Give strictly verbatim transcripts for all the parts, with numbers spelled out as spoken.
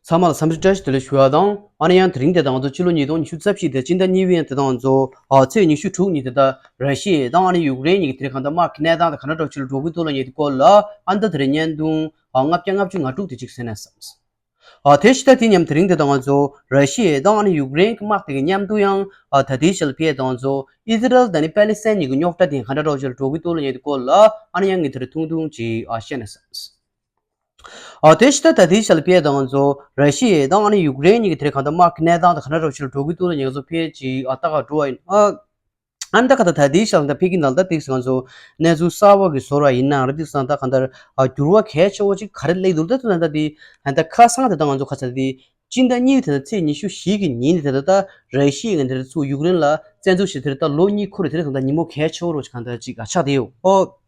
ཚང་མ་ལ་འཚམས་འདྲི་བཀྲ་ཤིས་བདེ་ལེགས་ཞུ་བ་དང་། ཨ་ནི་ཡང་དེ་རིང་དེ་དང་ང་ཚོ་ཕྱི་ལོ་ཉིས་སྟོང་ཉི་ཤུ་རྩ་བཞི་དེ་སྤྱི་ཟླ་གཉིས་པའི་དེ་དང་ང་ཚོ་ཨ་ཚེས་ཉི་ཤུ་དྲུག་ཉིན་དེ་ད་ར་ཤི་ཡ་དང་ཨ་ནི་ཡུཀ་རེན་གཉིས་ཀྱི་དེ་རིང་གང་ལྟར་དམག་གི་གནས་སྟངས་དེ་ག་འདྲ་འདྲ་ཅིག་ལ་འགྲོ་གི་འདུག་ལབ་མཁན་དེ་སྐོར་ལ་ཨ་ནི་ད་དེ་རིང་བརྙན་ཐུང་ཨ་ལྔ་བརྒྱ་ལྔ་བཅུ་ང་དྲུག་དེ་ཅིག་གསན་ན་བསམས། ཨ་དེ་ཕྱི་ད་དེ་མཉམ་དེ་རིང་དེ་དང་ང་ཚོ་ར་ཤི་ཡ་དང་ཨ་ནི་ཡུཀ་རེན་གྱི་དམག་དེ་གི་མཉམ་དུ་ཡང་ཨ་ད་ལྟའི་ཆར་ལ་ཕེ་དང་ང་ཚོ་ཨི་ཟི་རལ་དང་ཨ་ནི་པེ་ལི་སི་ཐན་གཉིས་ཀྱི་རྙོག་དྲ་དེ་ག་འདྲ་འདྲ་ཅིག་ལ་འགྲོ་གི་འདུག་ལབ་མཁན་དེ་སྐོར་ལ་ཨ་ནི་ཡང་ངས་དེ་རིང་ཐུང་ཐུང་ཅིག་ཨ་བཤད་ན་བསམས། ཨ་དེ་ཕྱི་ད་ད་ལྟའི་ཆར་ལ་ཕེ་དང་ང་ཚོ་ར་ཤི་ཡ་དང་ཨ་ནི་ཡུཀ་རེན་གཉིས་ཀྱི་དེ་རིང་གང་ལྟར་དམག་གི་གནས་སྟངས་དེ་ག་འདྲ་འདྲ་ཅིག་ལ་འགྲོ་གི་འདུག་ལབ་མཁན་ང་ཚོ་ཕེ་ཅིག་ཨ་ལྟ་ག་འགྲོ་བ་ཡིན། ཨ་ཨ་ནི་ད་ག་ད་ད་ལྟའི་ཆར་ལ་ད་ཕེ་གི་ནང་ལ་ད་དེ་ང་ཚོ་གནས་ཚུལ་གསར་པ་གི་བཟོ་འདྲ་ཡིན་ན་ར་དེ་སང་ད་གང་ལྟར་ཨ་འགྱུར་བ་གལ་ཆེ་བོ་ཅིག་ག་རེ་སླེབས་འདུག་ད་དུ་ན་ད་དེ་ཨ་ད་ཁ་སང་དེ་ད་ང་ཚོ་ཁ་ཚ་དེ་སྤྱི་ཟླ་གཉིས་པའི་དེ་ཚེས་ཉི་ཤུ་བཞི་གི་ཉིན་དེ་ད་ད་ར་ཤི་ཡ་ངན་དེ་ཚོ་ཡུཀ་རེན་ལ་བཙན་འཛུལ་བྱས་དེ་ད་ལོ་གཉིས་འཁོར་རེ་དེ་རིང་ད་ཉིན་མོ་གལ་ཆེ་བོ་རོ་ཅིག་གང་ལྟར་ཅིག་ཨ་ཆགས་བསྡད་ཡོད། ཨོ།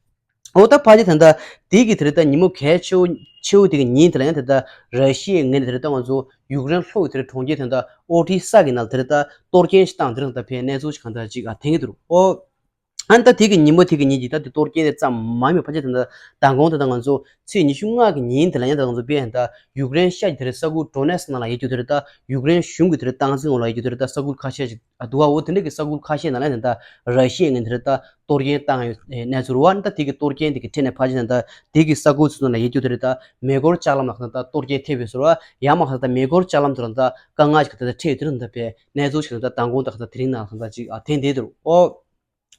འོ་ད་ཕལ་ཆེར་ད་ལྟ་དེ་གི་དེ་རེད་ད་ཉིན་མོ་གལ་ཆེ་བོ་ཆེ་བོ་དེ་གི་ཉིན་དེ་ལ་ཡང་དེ་ལྟ་ར་ཤི་ཡའི་ངོས་ནས་དེ་རེད་ད་ང་ཚོ་ཡུཀ་རེན་ལྷོ་ཡི་དེ་རེད་གྲོང་ཁྱེར་དེ་ལྟ་ཨོ་ཏི་ས་གི་ནང་དེ་རེད་ད་གཏོར་སྐྱོན་ཞིག་བཏང་དེ་རེད་ད་ཕེ་གནས་ཚུལ་ཞིག་གང་ལྟར་ཅིག་ཨ་འཐེན་གི་འདུག་རོ། ཨོ། ཨ་ནི་ད་དེ་གི་ཉིན་མོ་དེ་གི་ཉིན་གྱི་ད་དེ་གཏོར་སྐྱོན་དེ་ཙམ་མ་ཡིན་པ་ཕལ་ཆེར་དེ་ལྟ་མདང་དགོང་དེ་ལྟ་ང་ཚོ་ཚེས་ཉི་ཤུ་ལྔ་གི་ཉིན་དེ་ལ་ཡང་དེ་ལྟ་ང་ཚོ་ཕེ་ཡང་ད་ཡུཀ་རེན་ཤར་གྱི་དེ་རེད་ས་ཁུལ་ཌོ་ནེ་སི་ནང་ལ་ཡོད་རྒྱུ་དེ་རེད་ད་ཡུཀ་རེན་གཞུང་གི་དེ་རེད་སྟངས་འཛིན་འོག་ལ་ཡོད་རྒྱུ་དེ་རེད་ད་ས་ཁུལ་ཁ་ཤས་ཤིག་ཨ་འདུག་ཨ། འོ་དེ་འདྲ་གི་ས་ཁུལ་ཁ་ཤས་ནང་ལ་ཡང་དེ་ལྟ་ར་ཤི་ཡའི་ངོས་ནས་དེ་རེད་ད། གཏོར་སྐྱོན་བཏང་ཡོད་གནས་ཚུལ་རེད་བ། ད་དེ་གི་གཏོར་སྐྱོན་དེ་གི་ཁྲོད་ནས་ཕལ་ཆེར་ད་དེ་གི་ས་ཁུལ་ཚོ་ནང་ལ་ཡོད་རྒྱུ་དེ་རེད་ད་མེ་འཁོར་ལྕགས་ལམ་ལ་ད་གཏོར་སྐྱོན་ཐེབས་ཡོད་ཟེར་བ། ཡང་མ་ག་ད་མེ་འཁོར་ལྕགས་ལམ་དུ་ལ་ད་དཀའ་ངལ་ཞིག་ད་འཕྲད་ཡོད་དེ་རེད་ད་པའི་གནས་ཚུལ་ཞིག་ད་མདང་དགོང་ད་ག་ད་དེ་རིང་ནང་ད་ཅིག་ཨ་འཐེན་བསྡད་འདུག་ཨོ།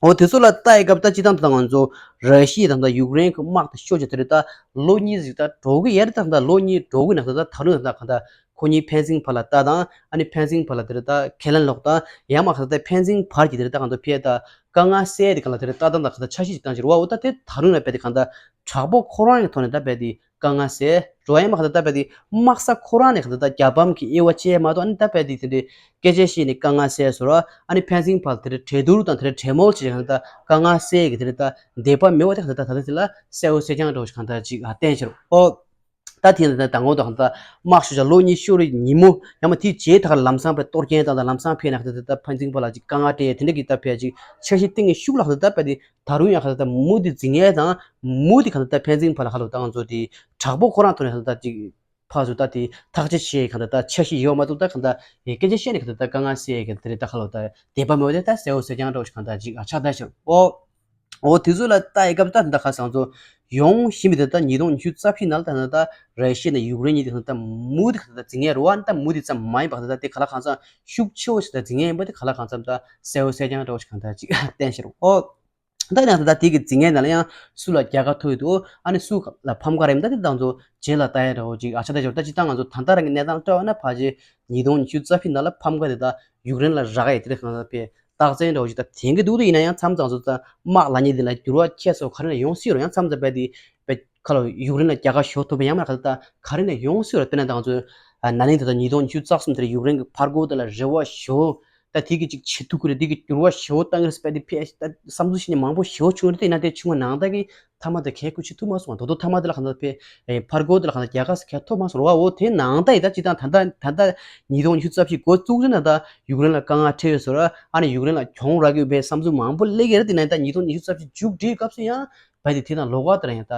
ཨོ་དེ་ཚོ་ལ་ལྟ་ཡི་སྐབས་ད་སྤྱི་བཏང་ད་ང་ཚོ་ར་ཤི་ཡ་དང་ད་ཡུཀ་རེན་གི་དམག་ད་ཤོར་རྒྱུ་དེ་རེད་ད་ལོ་གཉིས་ཞིག་ད་འགྲོ་གི་ཡ་རེད་ད་ད་ལོ་གཉིས་འགྲོ་གི་ན་ད་ད་ད་རུང་ད་ག་ད། ཁོ་གཉིས་ཕན་ཚུན་བར་ལ་ལྟ་དང་ཨ་ནི་ཕན་ཚུན་བར་ལ་དེ་རེད་ད་ཁས་ལེན་ལོག་དང་ཡང་མ་ག་ད་ཕན་ཚུན་བར་གྱི་དེ་རེད་ད་གང་ད་ཕེ་ད་དཀའ་ངལ་སེལ་དེ་གང་ལ་དེ་རེད་ལྟ་སྟངས་དང་ག་ད་འཆར་གཞི་ཅིག་བཏང་ཅིག་རེད་བ། འོ་ད་དེ་ད་རུང་ལ་དཔེ་དེ་གང་ད་དྲག་པོ་ཁོ་རང་གི་ཐོག་ནས་ད་དཔེ་དེ་དཀའ་ངལ་སེལ་འགྲོ་ཡང་མ་ག་ད་ད་དཔེ་དེ་དམག་ས་ཁོ་རང་ནས་ག་ད་ད་རྒྱལ་ཕམ་གྱི་དབྱེ་བ་བཅད་མ་གཏོགས་ཨ་ནི་ད་དཔེ་དེ་དེ་འདྲའི་སྐད་ཆ་བཤད་ནས་དཀའ་ངལ་སེལ་ཟེར་བ་ཨ་ནི་ཕན་ཚུན་བར་དེ་རེད་གྲོས་བསྡུར་དང་དེ་རེད་གྲོས་མོལ་བྱས་གང་ད་དཀའ་ངལ་སེལ་གི་དེ་རེད་ད་འདོད་པ་མེད་བ་དེ་གང་ད་ད་ད་དེ་ལ་གསལ་བོ་གསལ་རྐྱང་འགྲོ་ཞིག་གང་ད་ཅིག་བསྟན་ཕྱིར་ཨོ། ད་དེ་ཡང་ད་དང་པོ་དང་ད་དམག་ཤོར་བྱ་ལོ་གཉིས་ཤོར་བའི་ཉིན་མོ་ཡང་མ་དེའི་རྗེས་ད་ག་ལམ་སང་པའི་གཏོར་སྐྱོན་དང་ད་ལམ་སང་ཕེབས་ན་ད་ད་ཕན་ཚུན་བར་ལ་ཅིག་དཀའ་ངལ་སྤྲད་དེ་འདྲ་གི་ད་ཕེབས་ཅིག་འཆར་གཞི་བཏིང་ངེས་ཤུགས་ལ་ད་ད་པའི་དེ་ད་རུང་ཡང་ཁ་ད་ད་མུ་དེ་འཛིང་ངེས་དང་མུ་དེ་ག་ད་ད་ཕན་ཚུན་བར་ལ་ཁ་ལོ་ད་ང་ཚོ་དེ་དྲག་པོ་ཁོ་རང་ཐོག་ནས་ད་ད་ཅིག་ཕར་ཚུར་ད་དེ་ཐག་གཅོད་བྱེད་ག་ད་ད་འཆར་གཞི་ཡོད་མ་གཏོགས་ད་ག་ད་སྐད་ཆ་བཤད་ནས་ག་ད་ད་དཀའ་ངལ་སེལ་ག་དེ་རེད་ད་ཁ་ལོ་ད་དད་པ་མེད་པ་དེ་ད་གསལ་བོ་གསལ་རྐྱང་འགྲོ་ཞིག་ག་ད་ཅིག་ཨ་ཆགས་ད་ཤག་ཨོ། འོ་དེ་ཚོ་ལ་ལྟ་ཡི་སྐབས་ད་ད་ཁ་སང་ཚོ་ཡོང་བཞིན་པའི་ད་ལྟ་ཉིས་སྟོང་ཉི་ཤུ་རྩ་བཞི་ནང་ལ་ད་ད་ར་ཤི་ཡ་ནས་ཡུཀ་རེན་གཉིས་ད་ད་མུ་དེ་ད་ད་འཛིང་ངེས་རེད་བ། ད་མུ་དེ་ཙམ་མ་ཡིན་པ་ད་ད་དེ་ག་ལ་གང་འཚམ་ཤུགས་ཆེ་བོ་ཞིག་ད་འཛིང་ངེས་ཡིན་པ་དེ་ག་ལ་གང་འཚམ་ད་གསལ་བོ་གསལ་རྐྱང་འདྲ་བོ་ཞིག་གང་ད་ཅིག་བསྟན་ཤག་ཨོ། ད་ཡང་ད་ད་དེ་གི་འཛིང་ངེས་ནང་ལ་ཡང་སུ་ལ་རྒྱལ་ཁ་ཐོབ་ཡོད་འདུག་ཨ་ནི་སུ་ལ་ཕམ་ཁ་རེད་ད་དེ་ད་ཚོ་རྗེས་ལ་ལྟ་ཡ་འདྲ་བོ་ཅིག་ཨ་ཆགས་ད་ཤག་ད་ཅི་ད་ང་ཚོ་ད་ལྟ་རང་གི་གནས་སྟངས་ལ་ལྟ་བ་ན་ཕལ་ཆེར་ཉིས་སྟོང་ཉི་ཤུ་རྩ་བཞི་ནང་ལ་ཕམ་ཁ་དེ་ད་ཡུཀ་རེན་ལ་རག་ཡ་དེ་རེད་གང་ད་པའི། རྟགས་མཚན་འདྲ་བོ་ཞིག་ད་དེང་གི་འདུག་ཏུ་ཡིན་ན་ཡང་མཚམས་མཚམས་སུ་ད་དམག་ལ་ཉེ་འདི་ལ་འགྱུར་བ་ཁྱད་སོགས་ག་རེ་ན་ཡོང་སྲིད་རུང་ཡང་མཚམས་མཚམས་རྦད་དེ་བེད་ཁ་ལོ་ཡུཀ་རེན་ལ་རྒྱལ་ཁ་ཤོར་ཐུབ་པ་ཡང་མ་ག་ད་ག་རེ་ན་ཡོང་སྲིད་རུང་དཔེར་ན་ད་ང་ཚོ་ན་ནིང་ད་ད་ཉིས་སྟོང་ཉི་ཤུ་རྩ་གསུམ་དེར་ཡུཀ་རེན་གྱི་ཕར་རྒོལ་དེ་ལ་རེ་བ་ཞོ་ད་དེ་གི་ཅིག་བྱེད་ཐུབ་ཀྱི་རེད། དེ་གི་འགྱུར་བ་ཞོ་བཏང་གི་རེད་པས་དེ་ཕེ་ད་བསམ་ཚུལ་ཤེས་ནས་མང་པོ་ཞོ་བྱུང་རེད། དེ་ཡིན་ན་དེ་བྱུང་བ་ནང་ད་གི་ཐ་མ་དེ་གས་ཁུ་ཆི་ཐུབ་མ་སོང་བ་དོ་དོ་ཐ་མ་དེ་ལ་ག་ད་ཕེ་ཕར་རྒོལ་དེ་ལ་ག་ད་རྒྱལ་ཁ་ཁས་ཐོབ་མ་སོང་ར་བ། འོ་དེ་ནང་ད་ཡི་ད་ཅི་ད་ད་ད་ད་ད་ཉིས་སྟོང་ཉི་ཤུ་རྩ་བཞི་འགོ་བཙུགས་ཚེ་ན་ད་ཡུཀ་རེན་ལ་དཀའ་ངལ་འཕྲད་ཡོད་ཟེར་ར། ཨ་ནི་ཡུཀ་རེན་ལ་གྱོང་རག་གི་ཡོད་པའི་བསམ་ཚུལ་མང་པོ་སླེབས་ཀྱི་རེད། དེ་ན་ད་ཉིས་སྟོང་ཉི་ཤུ་རྩ་བཞི་མཇུག་སྒྲིལ་སྐབས་སུ་ཡང་བས་དེ་དེ་དང་ལོགས་ཀ་དེ་ལ་ཡང་ད་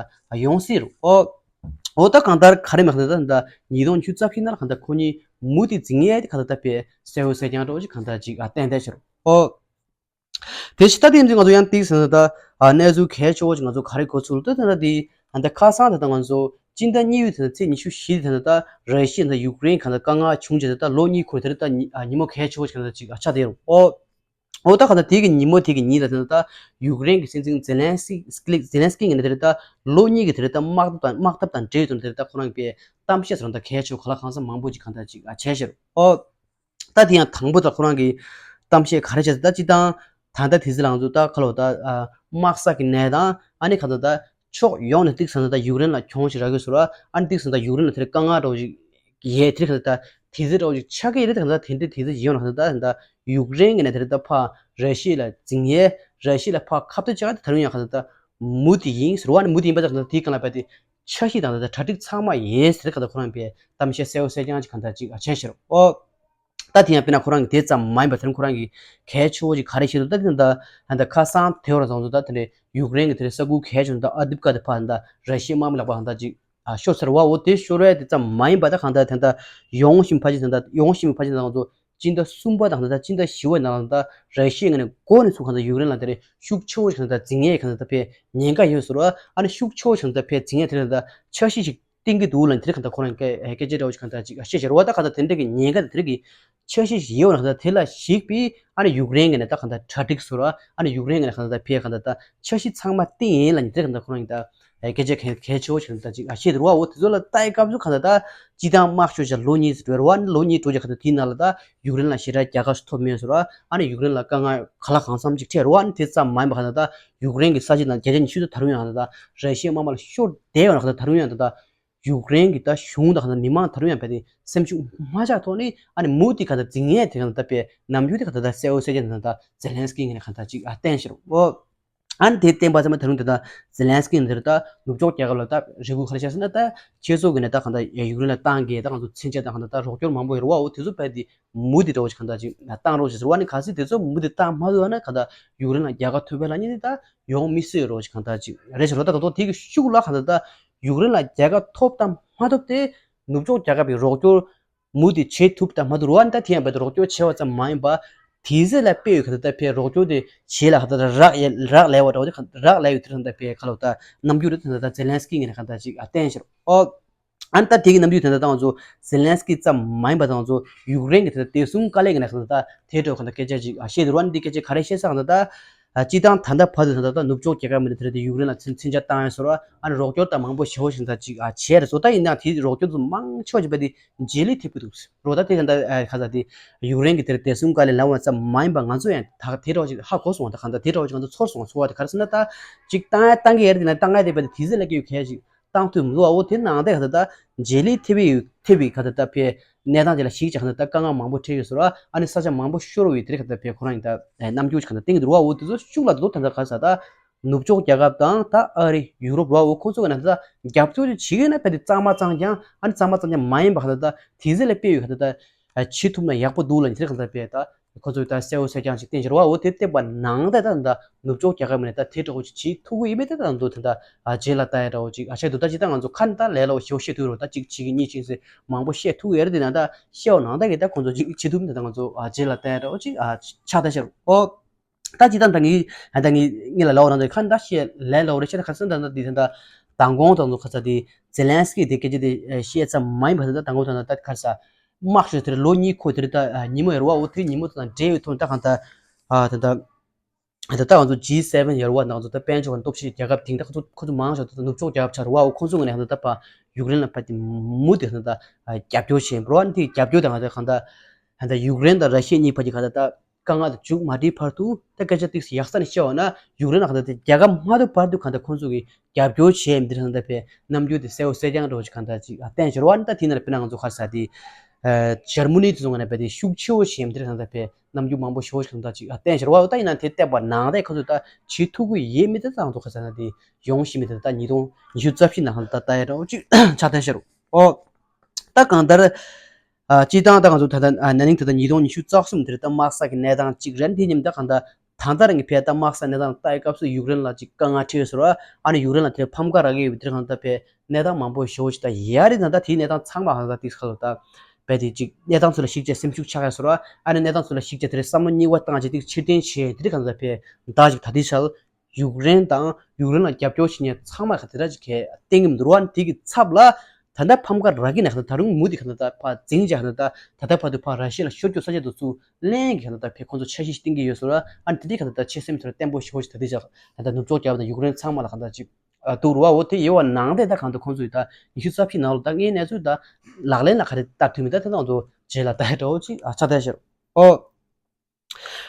ཡོང་སྲིད་རུང་ཨོ། ཨོ་ད་གང་ལྟར་ག་རེ་མ་གང་ལྟར་ད་ཉིས་སྟོང་ཉི་ཤུ་རྩ་བཞི་ནང་ལ་གང་ལྟར་ཁོ་གཉིས་མུ་དེ་འཛིང་ཡས་དེ་གང་ལྟར་ད་བས་གསལ་བོ་གསལ་རྐྱང་འགྲོ་ཅིག་གང་ལྟར་ཅིག་ཨ་ཏན་ཏན་ཤར་ཨོ། དེ་ཕྱི་ད་དེ་ཡིན་དུས་ང་ཚོ་ཡང་ཏིག་ཟེར་ན་ད་ཨ་གནས་ཚུལ་གལ་ཆེ་བོ་ཅིག་ང་ཚོ་ག་རེ་གོ་ཚུལ་ད་ད་ད་དེ་ཨ་ད་ཁ་སང་ད་ད་ང་ཚོ་སྤྱི་ཟླ་གཉིས་པའི་ད་ཚེས་ཉི་ཤུ་བཞི་དེ་ད་ད་ར་ཤི་ཡ་ད་ཡུཀ་རེན་གང་ད་དཀའ་ངལ་བྱུང་རྗེས་ད་ད་ལོ་གཉིས་འཁོར་དེ་ད་ད་ཉི་ཨ་ཉིན་མོ་གལ་ཆེ་བོ་ཅིག་ད་ད་ཅིག་ཨ་ཆགས་བསྡད་ཡོད་ཨོ། ཨོ་ད་གང་ད་དེ་གི་ཉིན་མོ་དེ་གི་ཉིན་ད་ད་ད་ཡུཀ་རེན་གི་སྲིད་འཛིན་ཛེ་ལན་སི་ཛེ་ལན་སི་ཀི་ངི་ད་ད་ལོ་གཉིས་ཀྱི་ད་ད་དམག་འཐབ་དང་དམག་འཐབ་དང་འབྲེལ་ཡོད་དུ་ད་ད་ཁོ་རང་གི་གཏམ་བཤད་ཟེར་ད་གལ་ཆེ་བོ་ག་ལ་གང་ས་མང་པོ་ཅིག་གང་ད་ཅིག་ཨ་བྱས་ཤར་ཨོ། ད་དེ་ཡང་དང་པོ་ད་ཁོ་རང་གི་གཏམ་བཤད་ག་རེ་བྱས་ད་ཅི་དང་ད་ད་དེ་ཚེ་ལང་ཚོ་ད་ཁ་ལོ་ད་དམག་ས་གི་ནས་དང་ཨ་ནི་ག་ད་ད་ཕྱོགས་ཡོངས་ནས་ཏིག་ཟེར་ན་ད་ཡུཀ་རེན་ལ་གྱོང་ཞིག་རག་གི་ཟེར་བ། ཨ་ནི་ཏིག་ཟེར་ན་ད་ཡུཀ་རེན་ལ་དེར་དཀའ་ངལ་འདྲ་བོ་ཞིག་ཡས་དེར་ག་ད་ད་དེ་ཚེ་འདྲ་བོ་ཞིག་ཆགས་ཀྱི་རེད། ད་ག་ད་དེ་འདྲ་དེ་ཚེ་ཡོང་ན་ག་ད་ད་ད་ཡུཀ་རེན་གི་ནས་དེར་ད་ཕ་ར་ཤི་ཡ་ལ་འཛིང་ཡས་ར་ཤི་ཡ་ལ་ཕ་ཁ་གཏད་བཅག་ད་ད་རུང་ཡང་ག་ད་ད་མུ་དེ་ཡིན་ཟེར་བ། ཨ་ནི་མུ་དེ་ཡིན་པ་ད་ག་ད་དེའི་སྒང་ལ་བས་དེ་འཆར་གཞི་དང་ད་ད་གྲ་སྒྲིག་ཚང་མ་ཡིན་ཟེར་ག་ད་ཁོ་རང་བས་གཏམ་བཤད་གསལ་བོ་གསལ་རྐྱང་ཅིག་ག་ད་ཅིག་ཨ་བྱས་ཤར་ཨོ། ད་དེ་ཡང་དཔེར་ན་ཁོ་རང་གི་དེ་ཙམ་མ་ཡིན་པར་དེ་ཁོ་རང་གི་གལ་ཆེ་བོ་ཅིག་ག་རེ་བཤད་འདུག་ད་དེ་ད་ད་ཁ་སང་དེ་བར་བཟང་ཚོ་ད་དེ་འདྲའི་ཡུཀ་རེན་གྱི་དེ་འདྲའི་ས་ཁུལ་གལ་ཆེ་བོ་ད་ཨ་དིབ་ཀ་དེ་ཕར་ད་ར་ཤི་ཡའི་དམག་མི་ལག་པ་ད་ཅིག་ ཨ་ཤོར་ཚར་བ། འོ་དེ་ཤོར་བ་དེ་ཙམ་མ་ཡིན་པ་ད་གང་ལྟར་ད་ལྟ་ཡོང་བཞིན་ཕལ་ཆེར་ད་ལྟ་ཡོང་བཞིན་པའི་ཕལ་ཆེར་ད་ལྟ་ང་ཚོ་སྤྱི་ཟླ་གསུམ་པ་དང་ད་ལྟ་སྤྱི་ཟླ་བཞི་པའི་ནང་ལ་ད་ར་ཤི་ཡའི་ངོས་ནས་འགོ་ནས་ཚུར་གང་ལྟར་ཡུཀ་རེན་ལ་དེ་རིང་ཤུགས་ཆེ་བོ་ཞིག་གང་ལྟར་འཛིང་ཡས་གང་ལྟར་ཕར་ཉེན་ཁ་ཡོད་ཟེར་བ། ཨ་ནི་ཤུགས་ཆེ་བོ་ཞིག་གང་ལྟར་ཕར་འཛིང་ཡས་དེ་ལ་ད་འཆར་གཞི་ཞིག་བཏིང་གི་འདུག་ལབ་ནས་དེ་རིང་གང་ལྟར་ཁོ་རང་གིས་སྐད་ཆ་འདྲ་བོ་ཞིག་གང་ལྟར་ཅིག་བཤད་བཞག་རེད་བ། ད་གང་ལྟར་དེ་འདྲ་གི་ཉེན་ཁ་དེ་དེ་རིང་གི་འཆར་གཞི་ཞིག་ཡོད་ན་གང་ལྟར་དེ་ལ་གཞིགས་པའི་ཨ་ནི་ཡུཀ་རེན་གྱི་ནས་ད་གང་ལྟར་གྲ་སྒྲིག་ཟེར་བ། ཨ་ནི་ཡུཀ་རེན་གྱི་ནས་གང་ལྟར་ཕར་གང་ལྟར་ད་འཆར་གཞི་ཚང་མ་བཏིང་ཡིན་ལབ་ནས་དེ་རིང་གང་ལྟར་ཁོ་རང་གིས་ད་སྐད་ཆ་གལ་གལ་ཆེ་བོ་ཞིག་གང་ལྟར་ཅིག་ཨ་བཤད་འདུག་རེད་བ། འོ་དེ་ཚོ་ལ་ལྟ་ཡི་སྐབས་སུ་གང་ལྟར་ད་སྤྱི་བཏང་དམག་ཤོར་བྱས་ལོ་གཉིས་ཙམ་འགྲོ་རེད་བ། ཨ་ནི་ལོ་གཉིས་འགྲོ་རྗེས་གང་ལྟར་དེའི་ནང་ལ་ད་ཡུཀ་རེན་ལ་ཞེ་དྲག་རྒྱལ་ཁ་ཞིག་ཐོབ་མེད་ཟེར་བ། ཨ་ནི་ཡུཀ་རེན་ལ་དཀའ་ངལ་ག་ལ་གང་འཚམ་ཅིག་འཕྲད་རེད་བ། ཨ་ནི་དེ་ཙམ་མ་ཡིན་པ་གང་ལྟར་ད་ཡུཀ་རེན་གྱི་ས་ཆ་ནང་བརྒྱ་ཆ་ཉི་ཤུ་ད་ད་རུང་ཡང་གང་ལྟར་ད་ར་ཤི་ཡའི་དམག་དམག་ལ་ཤོར་བསྡད་ཡོད་ན་གང་ལྟར་ད་རུང་ཡང་གང་ལྟར་ད་ཡུཀ་རེན་གྱི་ད་གཞུང་དང་གང་ལྟར་མི་མང་ད་རུང་ཡང་རྦད་དེ་སེམས་ཤུགས་མ་ཆག་ཐོག་ནས་ཨ་ནི་མུ་མཐུད་གང་ལྟར་འཛིང་ཡས་དེ་གང་ལྟར་ད་ཕར་ནམ་རྒྱུན་དེ་གང་ལྟར་ད་གསལ་བོ་གསལ་རྐྱང་དེ་གང་ལྟར་ད་ཛེ་ལན་སི་ཀི་ངོས་ནས་གང་ལྟར་ཅིག་ཨ་བསྟན་བཞག་རེད་བ། ཨ་ནི་དེ་བསྟན་པ་ཚང་མ་ད་རུང་དེ་ད་ཛེ་ལན་སི་ཀི་ནས་དེ་ད་ནུབ་ཕྱོགས་རྒྱལ་ཁབ་ལ་ད་རེ་སྐུལ་ག་རེ་བྱས་ཟེར་ན། ད་ཁྱེད་ཚོ་གི་ནས་ད་གང་ལྟར་ཡུཀ་རེན་ལ་བཏང་གི་ད་ང་ཚོ་མཚོན་ཆ་དང་གང་ལྟར་ད་རོགས་སྐྱོར་མང་པོ་ཡོད་རེད་བ། འོ་དེ་ཚོ་རྦད་དེ་མུ་མཐུད་འདྲ་བོ་ཞིག་གང་ལྟར་ཅིག་བཏང་རོགས་ཞེས་ཟེར་བ། ནི་གལ་སྲིད་དེ་ཚོ་མུ་མཐུད་བཏང་མ་ཐུབ་ན་གང་ལྟར་ཡུཀ་རེན་ལ་རྒྱལ་ཁ་ཐོབ་པའི་ལ་ནི་ད་ཡོང་མི་སྲིད་རོགས་ཞིག་གང་ལྟར་ཅིག་རེད་ཤག་རོ། ད་གང་ལྟར་དེ་གི་ཤུགས་ལ་གང་ལྟར་ད་ཡུཀ་རེན་ལ་རྒྱལ་ཁ་ཐོབ་དང་མ་ཐོབ་དེ་ནུབ་ཕྱོགས་རྒྱལ་ཁབ་ཀྱི་རོགས་སྐྱོར་མུ་མཐུད་བྱེད་ཐུབ་དང་མ་ཐུབ་རོ། ཨ་ནི་ད་དེ་ཡང་རྦད་དེ་རོགས་སྐྱོར་བྱས་པ་ཙམ་མ་ཡིན་པ། དེ་ཚོ་ལ་དཔེ་ཡོད་གང་ལྟར་ད་ཕར་རོགས་སྐྱོར་དེ་བྱེད་ལ་གང་ལྟར་རག་ཡ་རག་ལས་པ་འདྲ་བོ་དེ་གང་རག་ལས་ཡོད་དེ་གང་ལྟར་ཕར་ག་ལ་ད་རྣམ་འགྱུར་རེད། ད་ད་ཛེ་ལན་སི་ཀི་ངོས་ནས་གང་ལྟར་ཅིག་ཨ་བསྟན་ཤག་རོ། ཨོ། ཨ་ནི་ད་དེ་གི་རྣམ་འགྱུར་དེ་འདྲ་ད་ང་ཚོ་ཛེ་ལན་སི་ཀི་ཙམ་མ་ཡིན་པ་ད་ང་ཚོ་ཡུཀ་རེན་གྱི་དེ་འདྲ་བདེ་སྲུང་དཀའ་ལས་ཀྱི་ནང་གང་ལྟར་ད་དེ་འདྲ་གང་ལྟར་སྐད་ཆ་ཅིག་ཨ་བཤད་འདུག་ར། ཨ་ནི་འདི་སྐད་ཆ་ག་རེ་བཤད་ས་གང་ལྟར་ད་ཨ་སྤྱིར་བཏང་ད་ལྟ་བར་དུ་ད་ལྟ་ད་ནུབ་ཕྱོགས་རྒྱལ་ཁབ་མི་འདི་དེ་འདྲ་དེ་ཡུཀ་རེན་ལ་མཚོན་མཚོན་ཆ་བཏང་ཡོད་ཟེར་བ། ཨ་ནི་རོགས་སྐྱོར་ད་མང་པོ་ཞེ་པོ་ཞིག་ད་ཅིག་ཨ་བྱས་རེད་ཟེར། ད་ཡིན་ནའང་དེའི་རོགས་སྐྱོར་ཚོ་མང་ཆེ་བ་ཅིག་རྦད་དེ་རྗེས་ལུས་ཐེབས་ཀྱི་འདུག་རོ། ད་དེ་གང་ལྟར་ཨ་གང་ལྟར་དེ་ཡུཀ་རེན་གྱི་དེ་འདྲ་བདེ་སྲུང་དཀའ་ལས་ལངས་པ་ཙམ་མ་ཡིན་པ་ང་ཚོ་ཡང་ད་དེ་འདྲ་བ་ཅིག་ཧ་གོ་སོང་བ། ད་གང་ལྟར་དེ་འདྲ་བ་ཅིག་ང་ཚོ་ཚོར་སོང་བ། ཚོར་བ་དེ་ག་རེ་ཟེར་ན་ད་ཅིག་བཏང་ཡ་བཏང་གི་ཡ་རེད། དེ་ན་བཏང་ཡ་དེ་རྦད་དེ་དེ་ཚོ་ལ་སྐྱེ་ཡོད་གལ་ཅིག་བཏང་ཐུབ་མི་འདུག་བ། འོ་དེ་ནང་བསྡད་ག་ད་ད་རྗེས་ལུས་ཐེབས་ཡོད་ཐེབས་པའི་ག་ད་ད་ཕའི་གནས་སྟངས་དེ་ལ་གཞིགས་བྱས་ག་ད་ད་དཀའ་ངལ་མང་པོ་འཕྲད་ཡོད་ཟེར་བ། ཨ་ནི་ས་ཆ་མང་པོ་ཤོར་བའི་དེ་རིང་ག་ད་ཕའི་ཁོ་རང་ཡིན་ད་རྣམ་འགྱུར་ཅིག་ག་ད་བསྟན་གྱི་འདུག་བ། འོ་དེ་ཚོ་ཤུགས་ལ་དེ་ཚོ་ད་ད་ག་ས་ད་ནུབ་ཕྱོགས་རྒྱལ་ཁབ་དང་ད་ཨ་རི་ཡུ་རོབ་ར། འོ་ཁོང་ཚོ་ག་ན་ད་ད་རྒྱབ་སྐྱོར་ཅིག་བྱེད་ཀྱི་ཡོད་ན་ཕ་དེ་གཙང་མ་གཙང་རྐྱང་། ཨ་ནི་གཙང་མ་གཙང་རྐྱང་མ་ཡིན་པ་ག་ད་ད་དེ་ཚོ་ལ་དཔེ་ཡོད་ག་ད་ད་བྱེད་ཐུབ་ན་ཡག་པོ་འདུག་ལབ་ནས་དེ་རིང་ག་ད་ཕའི་ད། ཁོ་ཚོས་ད་གསལ་བོ་གསལ་རྐྱང་ཅིག་བསྟན་བཞག་རེད་བ། འོ་དེ་བསྟན་པ་ནང་བསྡད་ད་ད་ནུབ་ཕྱོགས་རྒྱལ་ཁབ་མི་ནས་ད་དེ་འདྲ་བོ་ཅིག་བྱེད་ཐུབ་ཀྱི་ཡིན་མིན་ད་ད་འདུག་ད་ད་རྗེས་ལ་ལྟ་ཡ་འདྲ་བོ་ཅིག་ཨ་བྱས་འདུག་ད་ཅི་ད་ང་ཚོ་ཁ་ནས་ད་ལས་སླ་བོ་ཞེ་པོ་བཤད་ཐུབ་རེད་བ། ད་གཅིག་བྱེད་ཀྱི་གཉིས་བྱེད་ཟེར་མང་པོ་བཤད་ཐུབ་ཀྱི་ཡོད་རེད། དེ་ན་ད་བཤད་པ་ནང་ད་གི་ད་ཁོ་ཚོ་ཅིག་བྱེད་ཐུབ་མིན་ད་ད་ང་ཚོ་ཨ་བྱས་ལ་ལྟ་ཡ་འདྲ་བོ་ཅིག་ཨ་ཆགས་ད་ཤར། ཨོ། ད་ཅི་ད་ད་ངའི་ད་ངའི་ངའི་ལ་ལའོ་རང་ད་ཁ་ནས་ད་བཤད་ལས་སླ་བོ་རེད། བཤད་ད་ག་ས་ད་ད་འདི་ད་ད་མདང་དགོང་ད་ང་ཚོ་ཁ་ས་དེ་ཛེ་ལན་སི་ཀི་དེ་སྐད་ཆ་དེ་བཤད་ཙམ་མ་ཡིན་པ་ད་ད་མདང་དགོང་ད་ད་ད་ཁ་ས། དམག་ཤོར་དེར་ལོ་གཉིས་འཁོར་དེར་ད་ཉིན་མོ་ཡོད་རེད་བ། འོ་དེ་ཉིན་མོ་དང་འབྲེལ་བའི་ཐོག་ད་གང་ད་ད་ད་ད་ང་ཚོ་ཇི་སེ་ཝེན་ཡོད་རེད་བ། ང་ཚོ་ད་དཔལ་འབྱོར་གྱི་སྟོབས་ཆེའི་རྒྱལ་ཁབ་དེང་ད་ཁོ་ཚོ་ཁོ་ཚོ་མང་ཤོས་ད་ནུབ་ཕྱོགས་རྒྱལ་ཁབ་ཆགས་རེད་བ། འོ་ཁོ་ཚོ་ངོས་ནས་ད་ད་ཕར་ཡུཀ་རེན་ལ་ཕར་དེ་མུ་མཐུད་ད་ད་རྒྱབ་སྐྱོར་བྱེད་འགྲོ་བ། དེ་རྒྱབ་སྐྱོར་དང་ད་གང་ད་ད་ད་ཡུཀ་རེན་དང་ར་ཤི་ཡ་གཉིས་བར་གྱི་གང་ད་ད། དཀའ་ངལ་དེ་མཇུག་མ་སྒྲིལ་བར་དུ་ད་སྐད་ཆ་ཏོག་ཙམ་ཡག་ས་ནས་བཤད་པ་ན་ཡུཀ་རེན་ལ་གང་ལྟར་དེ་རྒྱལ་ཁ་མ་ཐོབ་བར་དུ་གང་ལྟར་ཁོང་ཚོ་གིས་རྒྱབ་སྐྱོར་བྱས་མི་དེ་གང་ལྟར་པའི་རྣམ་འགྱུར་དེ་གསལ་པོ་གསལ་རྐྱང་འདྲ་བོ་ཞིག་གང་ལྟར་ཅིག་བསྟན་བཞག་རེད་བ། ད་དེ་ནང་ལ་དཔེར་ན་ང་ཚོ་ག་རེ་ཟེར་དེ་ཇར་མ་ནི་དེ་ཚོ་ངོས་ནས་དཔེ་དེ་ཤུགས་ཆེ་བོ་བྱས་མི་དེ་གང་ལྟར་པའི་རྣམ་འགྱུར་མང་པོ་ཞེ་པོ་ཞིག་གང་ལྟར་ཅིག་བསྟན་བཞག་རེད་བ། ད་ཡིན་ན་དེ་བལྟས་པ་ནང་ལྟར་ཁོང་ཚོས་ད་བྱེད་ཐུབ་ཀྱི་ཡོད་མེད་དེ་ད་ང་ཚོ་ག་རེ་ཟེར་ན་དེ་ཡོང་བཞིན་མི་དེ་ད་ཉིས་སྟོང་ཉི་ཤུ་རྩ་བཞི་ནང་གང་ལྟར་ལྟ་ཡ་འདྲ་བོ་ཅིག་ཆགས་བསྡད་བཞག་རེད། ཨོ། ད་གང་ལྟར། ཨ་སྤྱིར་བཏང་ད་ང་ཚོ་ད་ལྟ་ཨ་ན་ནིང་ད་ལྟ་ཉིས་སྟོང་ཉི་ཤུ་རྩ་གསུམ་དེར་ད་དམག་ས་གི་གནས་སྟངས་གཅིག་རེད། དེ་མཉམ་ད་གང་ལྟར་ད་ལྟ་རང་གི་ཕའི་ད་དམག་ས་གནས་སྟངས་ལ་ལྟ་ཡི་སྐབས་སུ་ཡུཀ་རེན་ལ་ཅིག་དཀའ་ངལ་འཕྲད་ཡོད་ཟེར་བ། ཨ་ནི་ཡུཀ་རེན་ལ་དེར་ཕམ་ཁ་རག་གི་ཡོད་པའི་དེར་གང་ལྟར་ཕའི་གནས་སྟངས་མང་པོ་ཞེ་པོ་ཞིག་ད་ཡོད་རེད། ད་ལྟ་དེའི་གནས་སྟངས་ཚང་མ་གང་ལྟར་དེ་ཁ་ལོ་ད་ཕའི་དེ་ཅིག་གནས་སྟངས་ཚོ་ལ་གཞིགས་བྱས་སེམས་ཤུགས་ཆག་ཡ་ཟེར་བ། ཨ་ནི་གནས་སྟངས་ཚོ་ལ་གཞིགས་བྱས་དེར་བསམ་བློ་གཉིས་པ་བཏང་བྱས་དེ་ཕྱིར་འཐེན་བྱས་དེར་གང་ལྟར་ཕའི་ད་ཅིག་ད་དེ་ཆ་ལ། ཡུཀ་རེན་དང་ཡུཀ་རེན་ལ་རྒྱབ་སྐྱོར་བྱེད་མཁན་ཚང་མ་ག་དེ་འདྲ་ཅིག་གིས་བསྟན་གྱི་མི་འདུག་ར། དེ་གི་ཚབ་ལ་ད་ལྟ་ཕམ་ཁ་རག་གི་ནས་ག་ད་རུང་མུ་མཐུད་ག་ད་ཕར་འཛིང་བྱས་ག་ད་ད་ལྟ་བར་དུ་ཕར་ར་ཤི་ཡ་ལ་ཤོར་རྒྱུ་ས་ཆ་དེ་ཚོ་ལེན་གྱི་ག་ད་ཕར་ཁོང་ཚོ་འཆར་གཞི་ཞིག་བཏིང་གི་ཡོད་ཟེར་བ། ཨ་ནི་དེ་འདྲའི་ག་ད་ཆེད་སེམས་དེ་བརྟན་པོ་ཞེ་པོ་ཞིག་ད་དེ་ཅིག་ད་ལྟ་ནུབ་ཕྱོགས་རྒྱལ་ཁབ་དང་ཡུཀ་རེན་ཚང་མ་ལ་ག་ད་ཅིག་འདུག་ར། འོ་དེ་ཡོད་པ་ནང་བསྡད་ད་གང་ལྟར་ཁོང་ཚོས་ད་ཉི་ཤུ་རྩ་བཞི་ནང་ལ་ད་ངའི་གནས་ཚུལ་ད་ལག་ལེན་ལ་ག་རེ་བསྟར་ཐུབ་མིན་ད་དེ་ང་ཚོ་རྗེས་ལ་ལྟ་ཡ་འདྲ་བོ་ཅིག་ཆགས་བསྡད་ཤག་ཨོ།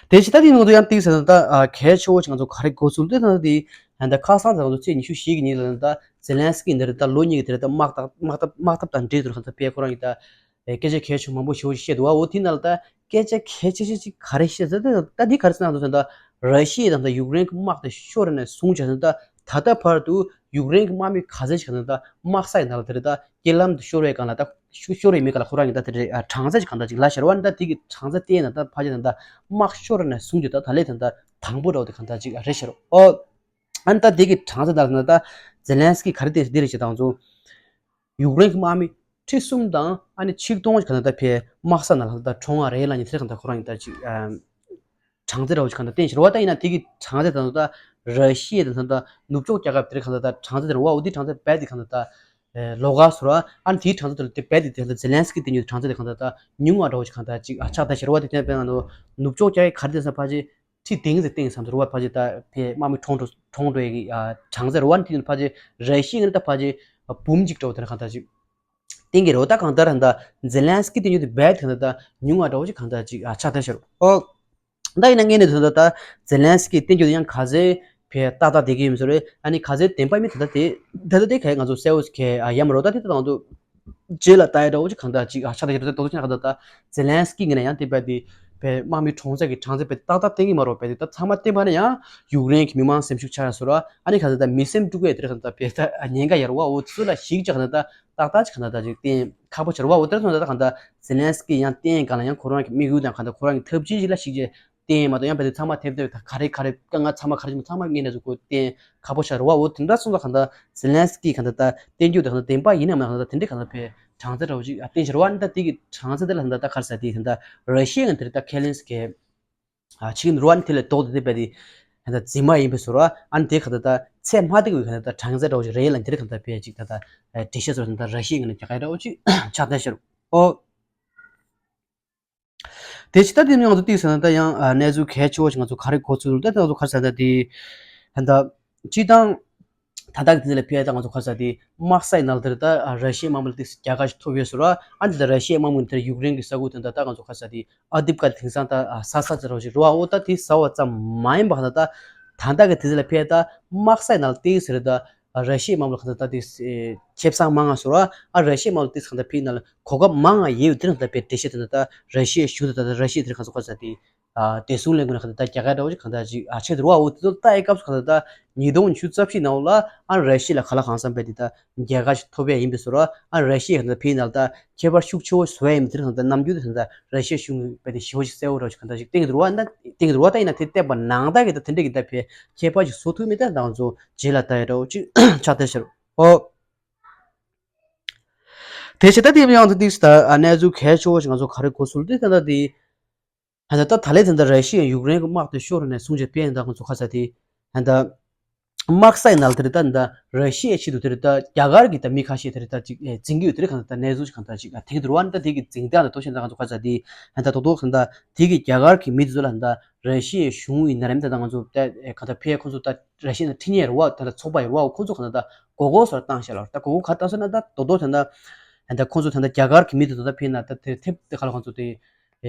དེ་བཞིན་ད་དེའི་ནང་དུ་ཡང་ཏིག་ཟེར་ན་ད་གལ་ཆེ་བོ་ཞིག་ང་ཚོ་ག་རེ་གོ་ཚུལ་དེ་ད་དེ་ད་ཁ་སང་ད་ང་ཚོ་ཚེས་ཉི་ཤུ་བཞི་གི་ཉིན་ལ་ད་ཛེ་ལན་སི་ཀི་འདིར་ད་ལོ་གཉིས་ཀྱི་དེར་ད་དམག་ད་དམག་འཐབ་དམག་འཐབ་དང་འབྲེལ་དུ་ད་ཕེ་ཁོ་རང་གིས་ད་སྐད་ཆ་གལ་ཆེ་མང་པོ་ཞེ་བོ་ཞིག་བཤད་འདུག་བ། འོ་དེ་ནང་ལ་ད་སྐད་ཆ་གལ་ཆེ་ཤོས་ཅིག་ག་རེ་བཤད་ཟེར་ད་ད་འདི་ག་རེ་ཟེར་ན་ད་ད་ར་ཤི་ཡ་དང་ད་ཡུཀ་རེན་གྱི་དམག་དེ་ཤོར་ནས་བཟུང་བྱས་ད་ད་ད་ལྟ་བར་དུ་ཡུཀ་རེན་གྱི་དམག་མི་ག་ཚད་ཅིག་ད་ད་དམག་ས་ཡི་ནང་ལ་དེར་ད་རྐྱེན་ལམ་དུ་ཤོར་བའི་སྒང་ལ་ད། ཤོ་ཤོར་ཡོད་མེད་ག་ལ་ཁོ་རང་གིས་ད་དེ་རེད། ཨ་གྲངས་ཚད་ཅིག་གང་འདྲ་ཅིག་ལབ་ཤར་བ་ནི་ད་དེ་གི་གྲངས་ཚད་བལྟས་ན་ད་ཕལ་ཆེར་ད་དམག་ཤོར་ནས་བཟུང་གི་ད་ད་ལས་ད་ད་དང་པོ་འདྲ་བོ་དེ་གང་འདྲ་ཅིག་རེད་ཤར། ཨོ། ཨ་ནི་ད་དེ་གི་གྲངས་ཚད་ད་ལ་ན་ད་ཛེ་ལན་སི་ཀི་ག་རེ་དེ་འདི་རེད་ཅེས་དང་ཚོ། ཡུཀ་རེན་གྱི་དམག་མི་ཁྲི་གསུམ་དང་ཨ་ནི་ཆིག་སྟོང་གི་གང་ལྟར་ད་ཕའི་དམག་ས་ནང་ལ་ད་གྲོངས་པ་རེད་ལབ་ནས་དེ་གང་ལྟར་ཁོ་རང་གི་ད་ཅིག་གྲངས་ཚད་འདྲ་བོ་ཅིག་གང་ལྟར་བསྟན་ཤག་རེད་བ། ད་ཡིན་ན་དེ་གི་གྲངས་ཚད་ད་ད་ར་ཤི་ཡ་ད་ད་ནུབ་ཕྱོགས་རྒྱལ་ཁབ་དེར་གང་ལྟར་ད་གྲངས་ཚད་དེ་རེད་བ། འོ་དེ་གྲངས་ཚད་རྦད་དེ་གང་ལྟར་ད་ལོགས་ཀ་སོང་ར། ཨ་ནི་དེའི་གྲངས་ཚད་དེ་ལ་དེ་རྦད་དེ་དེ་ལ་ཛེ་ལན་སི་ཀི་བསྟན་རྒྱུ་གྲངས་ཚད་དེ་གང་ལྟར་ད་ཉུང་བ་འདྲ་བོ་ཅིག་གང་ལྟར་ཅིག་ཨ་ཆགས་ད་ཤག་རེད་བ། དེ་དེ་དཔེར་ན་ནུབ་ཕྱོགས་རྒྱལ་ཁབ་ག་རེ་དེ་ས་ཕལ་ཆེར་ཁྲི་བདུན་ཙམ་བསྟན་ས་འདྲ་བོ་ཕལ་ཆེར་ད་ཕའི་དམག་མི་གྲོངས་འགྲོ་གྲོངས་འགྲོ་ཡི་གྲངས་ཚད་རེད་བ། ཨ་ནི་དེ་ཕལ་ཆེར་ར་ཤི་ཡ་ངོས་ནས་ད་ཕལ་ཆེར་འབུམ་གཅིག་འདྲ་བོ་དེ་གང་ལྟར་ཅིག་བསྟན་གྱི་རེད་བ། ད་གང་ལྟར་ད་ཛེ་ལན་སི་ཀི་བསྟན་རྒྱུ་དེ་རྦད་དེ་གང་ལྟར་ད་ཉུང་བ་འདྲ་བོ་ཅིག་གང་ལྟར་ཅིག་ཨ་ཆགས་ད་ཤག་རེད། ཨོ། ད་ཡིན་ན་ངས་ནས་དོན་དག་ད་ཛེ་ལན་སི་ཀི་བསྟན་རྒྱུ་དེ་ཡང་ག་ཚོད་ཕའི་ཏག་ཏག་བསྡད་ཀྱི་ཡིན་ཟེར་རེད། ཨ་ནི་ག་ཚོད་བདེན་པ་ཡིན་མིན་ད་ལྟ་དེ་ད་ལྟ་དེ་ག་ང་ཚོ་གསལ་བོ་ག་ཡ་མ་རེད། ད་དེ་ད་ང་ཚོ་རྗེས་ལ་ལྟ་ཡ་འདྲ་བོ་ཅིག་གང་ལྟར་ཅིག་ཨ་ཆགས་ད་ཡོད་རེད། ད་དོ་ཅིག་གང་ལྟར་ད་ཛེ་ལན་སི་ཀི་ངོས་ནས་ཡང་དེ་རྦད་དེ་ཕའི་དམག་མི་གྲོངས་ཚད་ཀྱི་གྲངས་ཚད་རྦད་དེ་ཏག་ཏག་བསྟན་གྱི་མ་རེད། རྦད་དེ་ད་ཚང་མ་བསྟན་པ་ན་ཡང་ཡུཀ་རེན་གྱི་མི་མང་སེམས་ཤུགས་ཆག་ཡ་ཟེར་ར། ཨ་ནི་གང་ལྟར་ད་མི་སེམས་དཀྲུག་ཡ་དེ་གང་ལྟར་ཕའི་ད་ཉེན་ཁ་ཡོད་རེད་བ། འོ་དེ་ཚོ་ལ་གཞིགས་ཅིག་གང་ལྟར་ད་ཏག་ཏག་ཅིག་གང་ལྟར་ད་ཅིག་བསྟན་ཁག་པོ་ཆགས་རེད་བ། འོ་དེ་ཚོ་ད་གང་ལྟར་ཛེ་ལན་སི་ཀི་ཡང་བསྟན་གང་ལ་ཡང་ཁོ་རང་གི་དམིགས་ཡུལ་དང་གང་ལྟར་ཁོ་རང་གི་ཐབས་ཇུས་ཅིག་ལ་གཞིགས་བྱས་བསྟན་མ་གཏོགས་ཡང་རྦད་དེ་ཚང་མ་ཐེབས་ཐེབས་ད་ག་རེ་ག་རེ་དཀའ་ངལ་ཚང་མ་ག་རེ་ཅིག་ཚང་མ་ངེས་ནས་ཚུར་ཁོ་བསྟན་ཁག་པོ་ཆགས་རེད་བ། འོ་དེ་འདྲ་སོང་ཙང་གང་ལྟར་ཛེ་ལན་སི་ཀི་གང་ལྟར་ད་བསྟན་རྒྱུ་དེ་གང་ལྟར་བདེན་པ་ཡིན་ནམ་ཡང་གང་ལྟར་དེ་འདྲའི་གང་ལྟར་ཕའི་གྲངས་ཚད་འདྲ་བོ་ཅིག་བསྟན་བཞག་རེད་བ། ཨ་ནི་ད་དེ་གི་གྲངས་ཚད་དེ་ལ་གང་ལྟར་ད་ག་རེ་ཟེར་དེ་གང་ལྟར་ར་ཤི་ཡ་ངོས་ནས་དེ་ད་ཁས་ལེན་ཟེར་གི་ཨ་ཕྱི་རྒྱལ་རུ་ཨ་ནི་དེ་ལས་ལྡོག་སྟེ་དེ་རྦད་དེ་ད་ལྟ་རྫུན་མ་ཡིན་པའི་བཟོ་འདྲ། ཨ་ནི་དེ་གང་ལྟར་ད་ཚད་མ་ཐིག་པའི་གང་ལྟར་ད་གྲངས་ཚད་འདྲ་བོ་ཞིག་རེད་ལབ་དེ་གང་ལྟར་རྦད་ཅིག་ད་ལྟ་འགྲེལ་བཤད་བཟོ་འདྲ་ར་ཤི་ཡའི་ངོས་ནས་རྒྱག་གི་འདྲ་བོ་ཅིག་ཆགས་བསྡད་ཤག་རེད། ཨོ། དེ་ཕྱི་ད་དེ་ནི་ང་ཚོ་ཏིག་ཟེར་ན་ད་ཡང་གནས་ཚུལ་གལ་ཆེ་བོ་ཞིག་ང་ཚོ་ག་རེ་གོ་ཚུལ་ད་ང་ཚོ་ག་རེ་ཟེར་ན་ད་དེ་ད་ལྟ་སྤྱིར་བཏང་། ད་ལྟ་གི་དེ་ལ་ཕེ་ད་ང་ཚོ་ག་རེ་ཟེར་དེ་དམག་སའི་ནང་དེར་ད་ར་ཤི་ཡའི་དམག་མི་ལ་ཏིག་རྒྱལ་ཁ་ཞིག་ཐོབ་ཡོད་ཟེར་བ། ཨ་ནི་ད་ར་ཤི་ཡའི་དམག་མི་དེར་ཡུཀ་རེན་གྱི་ས་ཁུལ་དེ་འདྲ་ད་ང་ཚོ་ག་རེ་ཟེར་དེ་ཨ་དིབ་ཀ་དེང་སང་ད་ས་ས་ཚེ་རོ་ཞིག་རུ་བ་འོ་ད་དེ་ཟ་བ་ཙམ་མ་ཡིན་པ་ག་ད་ད་ད་ལྟ་གི་དེ་ལ་ཕེ་ད་དམག་སའི་ནང་ལ་ཏིག་ཟེར་ད་ར་ཤི་ཡའི་དམག་མི་ལ་ག་ད་ད་དེ་ཁེ་བཟང་མང་ང་ཟེར་བ། ཨ་ར་ཤི་ཡའི་དམག་མི་ལ་ཏིག་ཟེར་ག་ད་ཕེ་ན་ལ་གོ་སྐབས་མང་ང་ཡོད་དེ་རང་ད་ཕེ་འགྲེལ་བཤད་དེ་ད་ད་ར་ཤི་ཡའི་གཞུང་ད་ད་ར་ཤི་ཡའི་དེ་ར་ག་ཚོ་ག་རེ་ཟེར་དེ། བདེ་སྲུང་ལས་ཁུངས་ནས་ག་ད་ལྟ་རྒྱ་གར་འདྲ་བོ་ཅིག་ག་ད་ཅིག་ཨ་ཆེད་དུ་རུ་བ་འོ་དེ་ཚོ་ལྟ་ཡི་སྐབས་སུ་ག་ད་ལྟ་ཉིས་སྟོང་ཉི་ཤུ་རྩ་བཞི་ནང་ལ་ཨ་ར་ཤི་ཡ་ལ་ག་ལ་གང་འཚམ་པའི་དེ་ད་རྒྱལ་ཁ་ཞིག་ཐོབ་ཡ་ཡིན་པའི་བཟོ་འདྲ། ཨ་ར་ཤི་ཡ་ག་ད་ཕི་ནང་ལ་ད་ཁྱད་པར་ཤུགས་ཆེ་བོ་བཟོ་ཡ་ཡིན་པའི་དེ་རིང་ག་ད་རྣམ་འགྱུར་དེ་ད་ར་ཤི་ཡ་གཞུང་གི་པའི་དེ་ཞི་བོ་ཞིག་གསལ་བོ་འདྲ་བོ་ཞིག་ག་ད་ཅིག་སྟེང་དུ་རུ་བ་ན་སྟེང་དུ་རུ་བ་ད་ཡིན་ན་དེ་བལྟས་པ་ནང་ལྟར་གི་ད་དེ་འདྲ་གི་ད་ཕི་ཁྱད་པར་ཞིག་བཟོ་ཐུབ་མེད་ད་ང་ཚོ་རྗེས་ལ་ལྟ་ཡ་འདྲ་བོ་ཅིག་ཆགས་བསྡད་ཤག་རོ། ཨོ། དེ་བྱས་ད་དེ་ཡང་དུ་ཏིག་ད་གནས་ཚུལ་གལ་ཆེ་བོ་ཞིག་ང་ཚོ་ག་རེ་གོ་ཚུལ་དེ་ད་ལྟ་དེ། ད་ལྟ་ད་ལན་དེ་འདྲ་ར་ཤི་ཡ་ཡུཀ་རེན་གྱི་དམག་དེ་ཤོར་ནས་བཟུང་བྱས་ཕན་ད་ང་ཚོ་ག་ས་དེ། ད་དམག་སའི་ནང་དེ་རེད་ད་ད་ར་ཤི་ཡའི་ཆེད་དུ་དེ་རེད་ད་རྒྱ་གར་གྱི་ད་མི་ཁ་ཤས་དེ་རེད་ད་ཅིག་འཛིང་གི་ཡོད་དེ་རེད་གང་ད་གནས་ཚུལ་ཞིག་གང་ད་ཅིག་དེང་དུ་རུ་བ་ནི་ད་དེ་གི་འཛིང་སྟངས་ད་དོ་ཤེས་ད་ང་ཚོ་ག་ས་དེ་ད་དོ་དོ་གང་ད་དེ་གི་རྒྱ་གར་གྱི་མི་དེ་ཚོ་ལ་ད་ར་ཤི་ཡའི་གཞུང་ཡིན་ན་རེད་ད་ང་ཚོ་ད་གང་ད་ཕེ་ཁོ་ཚོ་ད་ར་ཤི་ཡ་ནང་ཁྲིད་ཉེ་རུ་བ་ད་ད་ཚོགས་པ་ཡི་རུ་བ་ཁོ་ཚོ་གང་ད་ད་མགོ་སྐོར་སོགས་བཏང་ཤག་ལ་ད་མགོ་སྐོར་ག་བཏང་ཟེར་ན་ད་དོ་དོ་ད་ད་ད་ཁོ་ཚོ་ད་ད་རྒྱ་གར་གྱི་མི་དེ་ཚོ་ད་ཕེ་ན་ད་དེ་ཐེབས་དེ་ག་ལ་ཁོ་ཚོ་དེ།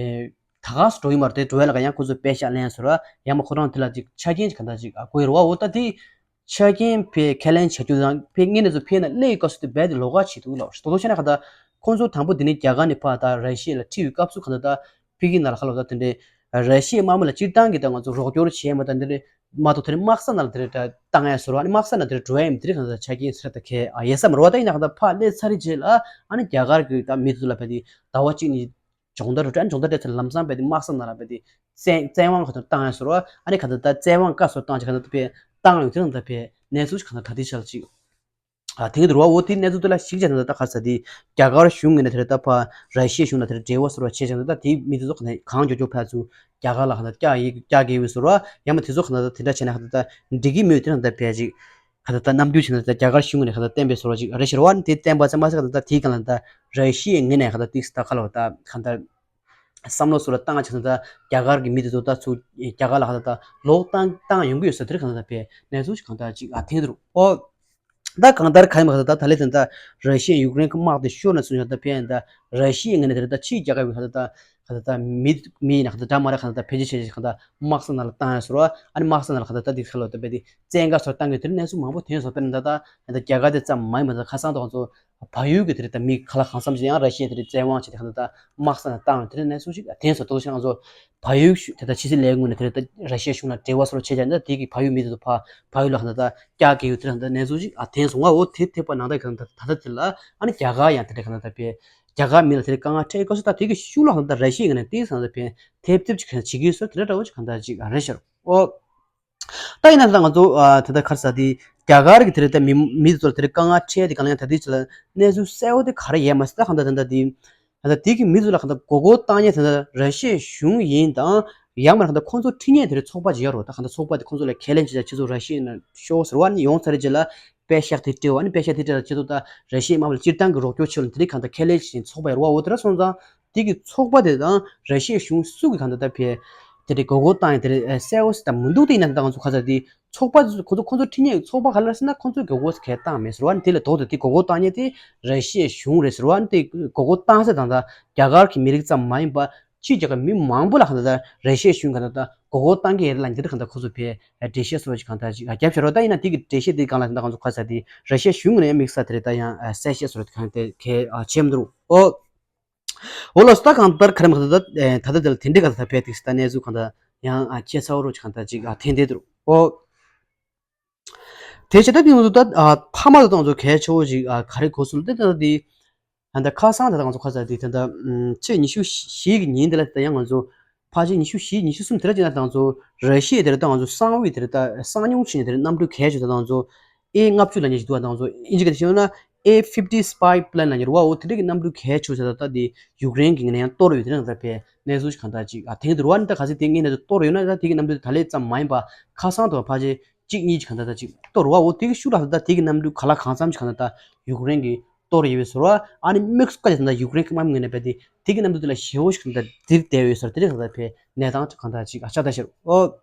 ད་ག་སུ་འགྲོ་ཡི་མ་རེད་དེ་འགྲོ་ཡ་ལ་ག་ཡང་ཁོ་ཚོས་དཔེ་ཤག་ལེན་ཟེར་བ་ཡང་མ་ཁོ་རང་དེ་ལ་ཅིག་ཆ་རྐྱེན་ཅིག་ག་འདྲ་ཅིག་ཨ་དགོས་རེད་བ། འོ་ད་དེ་ཆ་རྐྱེན་ཕེ་ཁས་ལེན་བྱ་རྒྱུ་དང་ཕེ་ངེད་ནས་ཚོ་ཕེ་ན་སླེབས་ཡི་སྐབས་སུ་དེ་རྦད་དེ་ལོགས་ཀ་བྱེད་ཐུབ་ལ་ད་དོ་ཤེས་ན་ག་ད་ཁོ་ཚོ་དང་པོ་དེ་ནས་རྒྱ་གར་ནས་ཕར་ད་ར་ཤི་ཡ་ལ་ཁྲིད་ཡོད་སྐབས་སུ་ག་ད་ད་ཕི་གི་ན་ལ་ཁ་ལོ་ད་དེ་འདྲའི་ར་ཤི་ཡའི་དམག་མི་ལ་སྤྱིར་བཏང་གི་ད་ང་ཚོ་རོགས་སྐྱོར་བྱས་མ་ད་འདི་འདྲའི་མ་གཏོགས་དེ་ནས་དམག་ས་ནང་ལ་དེ་འདྲའི་ད་བཏང་ཡ་ཟེར་བ་ཨ་ནི་དམག་ས་ནང་དེ་འདྲའི་འགྲོ་ཡ་ཡིན་དེ་འདྲའི་ག་ད་ཆ་རྐྱེན་ཟེར་ད་ཁས་ཨ་ཡེ་ས་མ་རེད་བ། ད་ཡིན་ན་ག་ད་ཕར་སླེབས་ཚར་རྗེས་ལ་ཨ་ནི་རྒྱ་གར་གི་ད་མི་ཚོ་ལ་ཕེ་དེ་ཟླ་བ་གཅིག་གཉིས། སྦྱོང་བརྡར་རུ་ཏྲན་སྦྱོང་བརྡར་སྤྲད་ཚེ་ལམ་སང་རྦད་དེ་དམག་ས་ནང་ལ་རྦད་དེ་བཙན་བཙན་དབང་ག་ཚོད་བཏང་ཡ་ཟེར་བ་ཨ་ནི་ག་ཚོད་ད་བཙན་དབང་བཀའ་ཚོད་བཏང་ཅིག་ག་ཚོད་དཔེ་བཏང་ཡོད་དེ་རང་ད་དཔེ་གནས་ཚུལ་ཞིག་ག་ཚོད་ད་དེ་ཆགས་ཅིག་ཨ་དེང་དུ་རུ་བ་འོ་དེ་གནས་ཚུལ་དེ་ལ་གཞིགས་བྱས་ན་ད་ག་ཚོད་དེ་རྒྱ་གར་གཞུང་ངོས་ནས་དེ་རེད་ད་ཕ་ར་ཤི་ཡ་གཞུང་ལ་དེ་རེད་འབྲེལ་བ་ཟེར་བ་བྱས་བྱས་ན་ད་དེ་མི་དེ་ཚོ་ག་ཚོད་གང་མགྱོགས་མགྱོགས་ཕར་ཚུར་རྒྱ་གར་ལ་ག་ཚོད་བསྐྱལ་ཡི་བསྐྱལ་དགོས་ཡོད་ཟེར་བ་ཡང་མ་དེ་ཚོ་ག་ཚོད་ད་དེ་འདྲ་བྱས་ན་ག་ཚོད་ད་འགྲིག་གི་མེད་དེ་རང་ད་ཕལ་ཆེར། ག་ད་ལྟ་རྣམ་འགྱུར་བྱས་ན་ད་རྒྱ་གར་གཞུང་ནས་ག་ད་བསྟན་པའི་བཟོ་འདྲ་ཅིག་རེད་ཤག་རེད་བ། ཨ་ནི་དེ་བསྟན་པ་ཙམ་མ་ཟད་ག་ད་ལྟ་དེའི་སྒང་ལ་ད་ར་ཤི་ཡའི་ངོས་ནས་ག་ད་ཏིག་ད་ག་ལ་བ་ད་ག་ད་བསམ་བློ་ཚུར་ལ་བཏང་བྱས་ན་ད་རྒྱ་གར་གྱི་མི་དེ་ཚོ་ད་ཚུར་རྒྱ་གར་ལ་ག་ད་ད་ལོག་བཏང་བཏང་ཡོང་གི་ཡོད་ས་དེ་རིགས་ག་ད་ད་ཕེ་གནས་ཚུལ་ཞིག་གང་ད་ཅིག་ཨ་ཐེངས་དུ་རུ་ཨོ། ད་གང་ལྟར་ག་ཡིན་མ་ག་ད་ད་ད་ལས་དེ་ད་ར་ཤི་ཡ་ཡུཀ་རེན་གྱི་དམག་དེ་ཤོར་ནས་བཟུང་ཡང་ད་ཕེ་ཡང་ད་ར་ཤི་ཡའི་ངོས་ནས་དེ་རིགས་ད་ཕྱིའི་རྒྱལ་ཁབ་ཀྱི་ག་ད་ད། ག་ད་ལྟ་མི་མི་ཡིན་ན་ག་ད་འདྲ་མ་རེད་ག་ད་ལྟ་ཕལ་ཆེར་ཆེ་ཆེ་ག་ད་དམག་ས་ནང་ལ་བཏང་ཡ་ཟེར་བ་ཨ་ནི་དམག་ས་ནང་ལ་ག་ད་ལྟ་འདི་ཁ་ལོ་ད་བས་འདི་བཙན་བཀའ་ཚོར་བཏང་གི་དེ་རིང་གནས་ཚུལ་མང་པོ་ཐོན་སོང་། དཔེར་ན་ད་ལྟ་ད་ལྟ་རྒྱ་གར་དེ་ཙམ་མ་ཡིན་པ་ད་ཁ་སང་ད་ང་ཚོ་བལ་ཡུལ་གྱི་དེ་རིང་ད་མི་ག་ལ་གང་འཚམ་ཞིག་ཡང་ར་ཤི་ཡ་དེ་རིང་བཙན་དབང་བྱས་ཏེ་ག་ད་ལྟ་དམག་ས་ནང་བཏང་དེ་རིང་གནས་ཚུལ་ཞིག་ཐོན་སོང་། ད་ལྟ་ཞིག་ང་ཚོ་བལ་ཡུལ་ཞུ་དེ་ད་ཕྱི་སྲིད་ལས་ཁུངས་ནས་དེ་རིང་ད་ར་ཤི་ཡ་གཞུང་ལ་འབྲེལ་བ་ཚོར་བྱས་ཀྱང་ད་དེ་གི་བལ་ཡུལ་མི་དེ་ཚོ་ཕ་བལ་ཡུལ་ལ་ག་ད་ལྟ་བསྐྱལ་གི་ཡོད་དེ་རིང་ད་གནས་ཚུལ་ཞིག་ཐོན་སོང་། ང་འོ་དེ་ཐེབས་པ་ནང་ད་ག་ད་ད་ལྟ་དེ་ལ་ཨ་ནི་རྒྱ་གར་ཡང་དེ་རིང་ག་ད་ལྟ་བས། རྒྱ་གར་མི་ལ་དེ་རིང་དཀའ་ངལ་འཕྲད་དགོས་ས་ད་དེ་གི་ཤུགས་ལ་ད་ར་ཤི་ཡའི་ངོས་ནས་དེ་ས་ད་ཕན་ཐེབས་ཐེབས་ཅིག་ག་བྱེད་ཀྱི་ཡོད་ས་དེ་འདྲ་འདྲ་བོ་ཅིག་གང་ལྟར་ཅིག་རེད་ཤག་ཨོ། ད་ཡིན་ན་ད་ང་ཚོ་ཨ་ད་ལྟ་ག་རེ་ཟེར་དེ་རྒྱ་གར་གྱི་དེ་རེད། ད་མི་མི་དེ་ཚོ་ལ་དེ་རེད་དཀའ་ངལ་འཕྲད་དེ་གང་ལ་ཡང་ད་དེ་ཚོ་ལ་གནས་ཚུལ་གསལ་བོ་དེ་ག་རེ་ཡོད་མ་རེད། ད་གང་ལྟར་ད་ལྟ་དེ་ད་ལྟ་དེ་གི་མི་ཚོ་ལ་གང་ལྟར་མགོ་སྐོར་བཏང་མཁན་ད་ལྟ་ར་ཤི་ཡའི་གཞུང་ཡིན་དང་། ཡང་མིན་ན་གང་ལྟར་ཁོང་ཚོ་ཁྲིད་མཁན་དེ་རེད་ཚོགས་པ་ཅིག་ཡོད་རེད། ད་གང་ལྟར་ཚོགས་པ་དེ་ཁོང་ཚོ་ལ་ཁས་ལེན་བྱེད་ཆ་ཁྱེད་ཚོ་ར་ཤི་ཡ་ནང་ཤོག་ཟེར་བ་ནི་ཡོང་ཚར་རེད། རྗེས་ལ་པད་ཤག་དེ་སྤྲད་བ་ནི་པད་ཤག་དེ་སྤྲད་ལ་ཁྱེད་ཚོ་ད་ར་ཤི་ཡའི་དམག་མི་ལ་སྤྱིར་བཏང་གི་རོགས་སྐྱོར་ཆེད་ལ་དེ་རིགས་གང་ལྟར་ཁས་ལེན་བྱེད་ཚོགས་པ་ཡོད་རེད་བ། འོ་དེ་འདྲ་སོང་ཙང་དེ་གི་ཚོགས་པ་དེ་དང་ར་ཤི་ཡའི་གཞུང་སུ་གི་གང་ལྟར་ད་ཕེ་དེ་འདྲའི་མགོ་སྐོར་བཏང་ཡ་དེ་རེད་གསལ་བོ་ཞིག་ད་མི་འདུག་དེ་ཡིན་ན་ད་ང་ཚོ་ག་ཚོད་དེ་ཚོགས་པ་ཁོ་ཚོ་ཁོ་ཚོ་ཁྲིད་མཁན་ཚོགས་པ་ག་ལ་ཟེར་ན་ཁོ་ཚོས་མགོ་སྐོར་གས་བཏང་མེད་ཟེར་བ་ནི། དེ་ལས་ལྡོག་སྟེ་དེ་མགོ་སྐོར་བཏང་མཁན་དེ་ར་ཤི་ཡའི་གཞུང་རེད་ཟེར་བ་ནི། དེ་མགོ་སྐོར་བཏང་ས་དང་ད་རྒྱ་གར་གྱི་མི་རིགས་ཙམ་མ་ཡིན་པ་ཕྱིའི་རྒྱལ་ཁབ་མི་མང་པོ་ལ་གང་ལྟར་ད་ར་ཤི་ཡའི་གཞུང་གང་ལྟར་ད་མགོ་སྐོར་བཏང་གི་ཡོད་ལ་འདིར་གང་ལྟར་ཁོ་ཚོ་ཕེ་འགྲེལ་བཤད་སོགས་ཀྱི་གང་ལྟར་ཅིག་རྒྱབ་བཞག་རོགས། ད་ཡིན་ན་དེ་གི་འགྲེལ་བཤད་དེ་གང་ལ་ད་ང་ཚོ་ག་ཚོད་དེ་ར་ཤི་ཡའི་གཞུང་ནས་ཡང་དམིགས་བསལ་དེ་རེད་ད་ཡང་གསལ་བཤད་སོགས་གང་ལྟར་གལ་ཆེ་མི་འདུག་ཨོ། འོ་ལགས་སོ། ད་གང་ལྟར་ག་རེ་མ་གཏོགས་ད་ད་ལྟ་དེ་ལ་དེ་འདྲའི་ག་ད་ཕེ་ཏིག་ད་གནས་ཚུལ་གང་ལྟར་ཡང་ཁྱད་མཚར་བོ་རུ་གང་ལྟར་ཅིག་ཐེངས་དེ་འདུག་ཨོ། དེ་བྱས་ད་དེ་ང་ཚོ་ད་ཕ་མ་ད་ང་ཚོ་གལ་ཆེ་བོ་ཅིག་ག་རེ་གོ་སོང་ད་ད་དེ་ད་ལྟ་ཁ་སང་ད་ལྟ་ང་ཚོ་ཁ་སང་དེ་ད་ལྟ་ཚེས་ཉི་ཤུ་བཞི་གི་ཉིན་དེ་ལ་ད་ཡང་ང་ཚོ་ཕལ་ཆེར་ཉི་ཤུ་བཞི་ཉི་ཤུ་གསུམ་དེ་ལ་ཅིག་ན་ད་ང་ཚོ་ར་ཤི་ཡའི་དེ་ལ་ད་ང་ཚོ་གསང་བའི་དེ་ལ་ད་གསང་མྱོང་བྱས་ནས་དེ་ལ་གནམ་གྲུ་གལ་ཆེ་ད་ང་ཚོ་ཨེ་ལྔ་བཅུ་ལབ་མཁན་ཞིག་འདུག་ད་ང་ཚོ་ཨིན་ཇི་སྐད་དུ་བཤད་ན་ཨེ་ཕིབ་ཊི་སི་པའི་པི་ལེན་ལབ་མཁན་རེད་བ། འོ་དེ་འདྲ་གི་གནམ་གྲུ་གལ་ཆེ་ཤོས་ད་ལྟ་དེ་ཡུཀ་རེན་གྱི་ངོས་ནས་ཡང་གཏོར་ཡོད་དེ་རང་ད་ཕེ་གནས་ཚུལ་ཞིག་གང་ལྟར་ཅིག་ཐེངས་དུ་རུ་བ་ནི་ད་ག་ཚོད་དེ་ངས་གནས་ཚུལ་གཏོར་ཡོད་ན་ད་དེ་གི་གནམ་གྲུ་དེ་ད་ལས་ཙམ་མ་ཡིན་པ་ཁ་སང་དུ་ཕལ་ཆེར་གཅིག་གཉིས་ཀྱི་གང་ལྟར་ད་ཅིག་གཏོར་བ། འོ་དེ་གི་ཤུགས་ལ་ད་དེ་གི་གནམ་གྲུ་ག་ལ་གང་འཚམ་ཞིག་གང་ལྟར་ད་ཡུཀ་རེན་གྱི་གཏོར་ཡོད་པའི་ཟུར་བ། ཨ་ནི་དམིགས་སུ་བཀར་ཏེ་ད་ཡུཀ་རེན་གྱི་དམག་མི་ངོས་ནས་རྦད་དེ་དེ་གི་གནམ་གྲུ་དེ་ལ་ཞེ་པོ་ཞིག་གང་ལྟར་འདིར་བསྡད་ཡོད་ཟེར་དེ་རིགས་གང་ལྟར་ཕེ་གནས་སྟངས་གང་ལྟར་ཅིག་ཨ་ཆགས་ད་ཤར། འོ།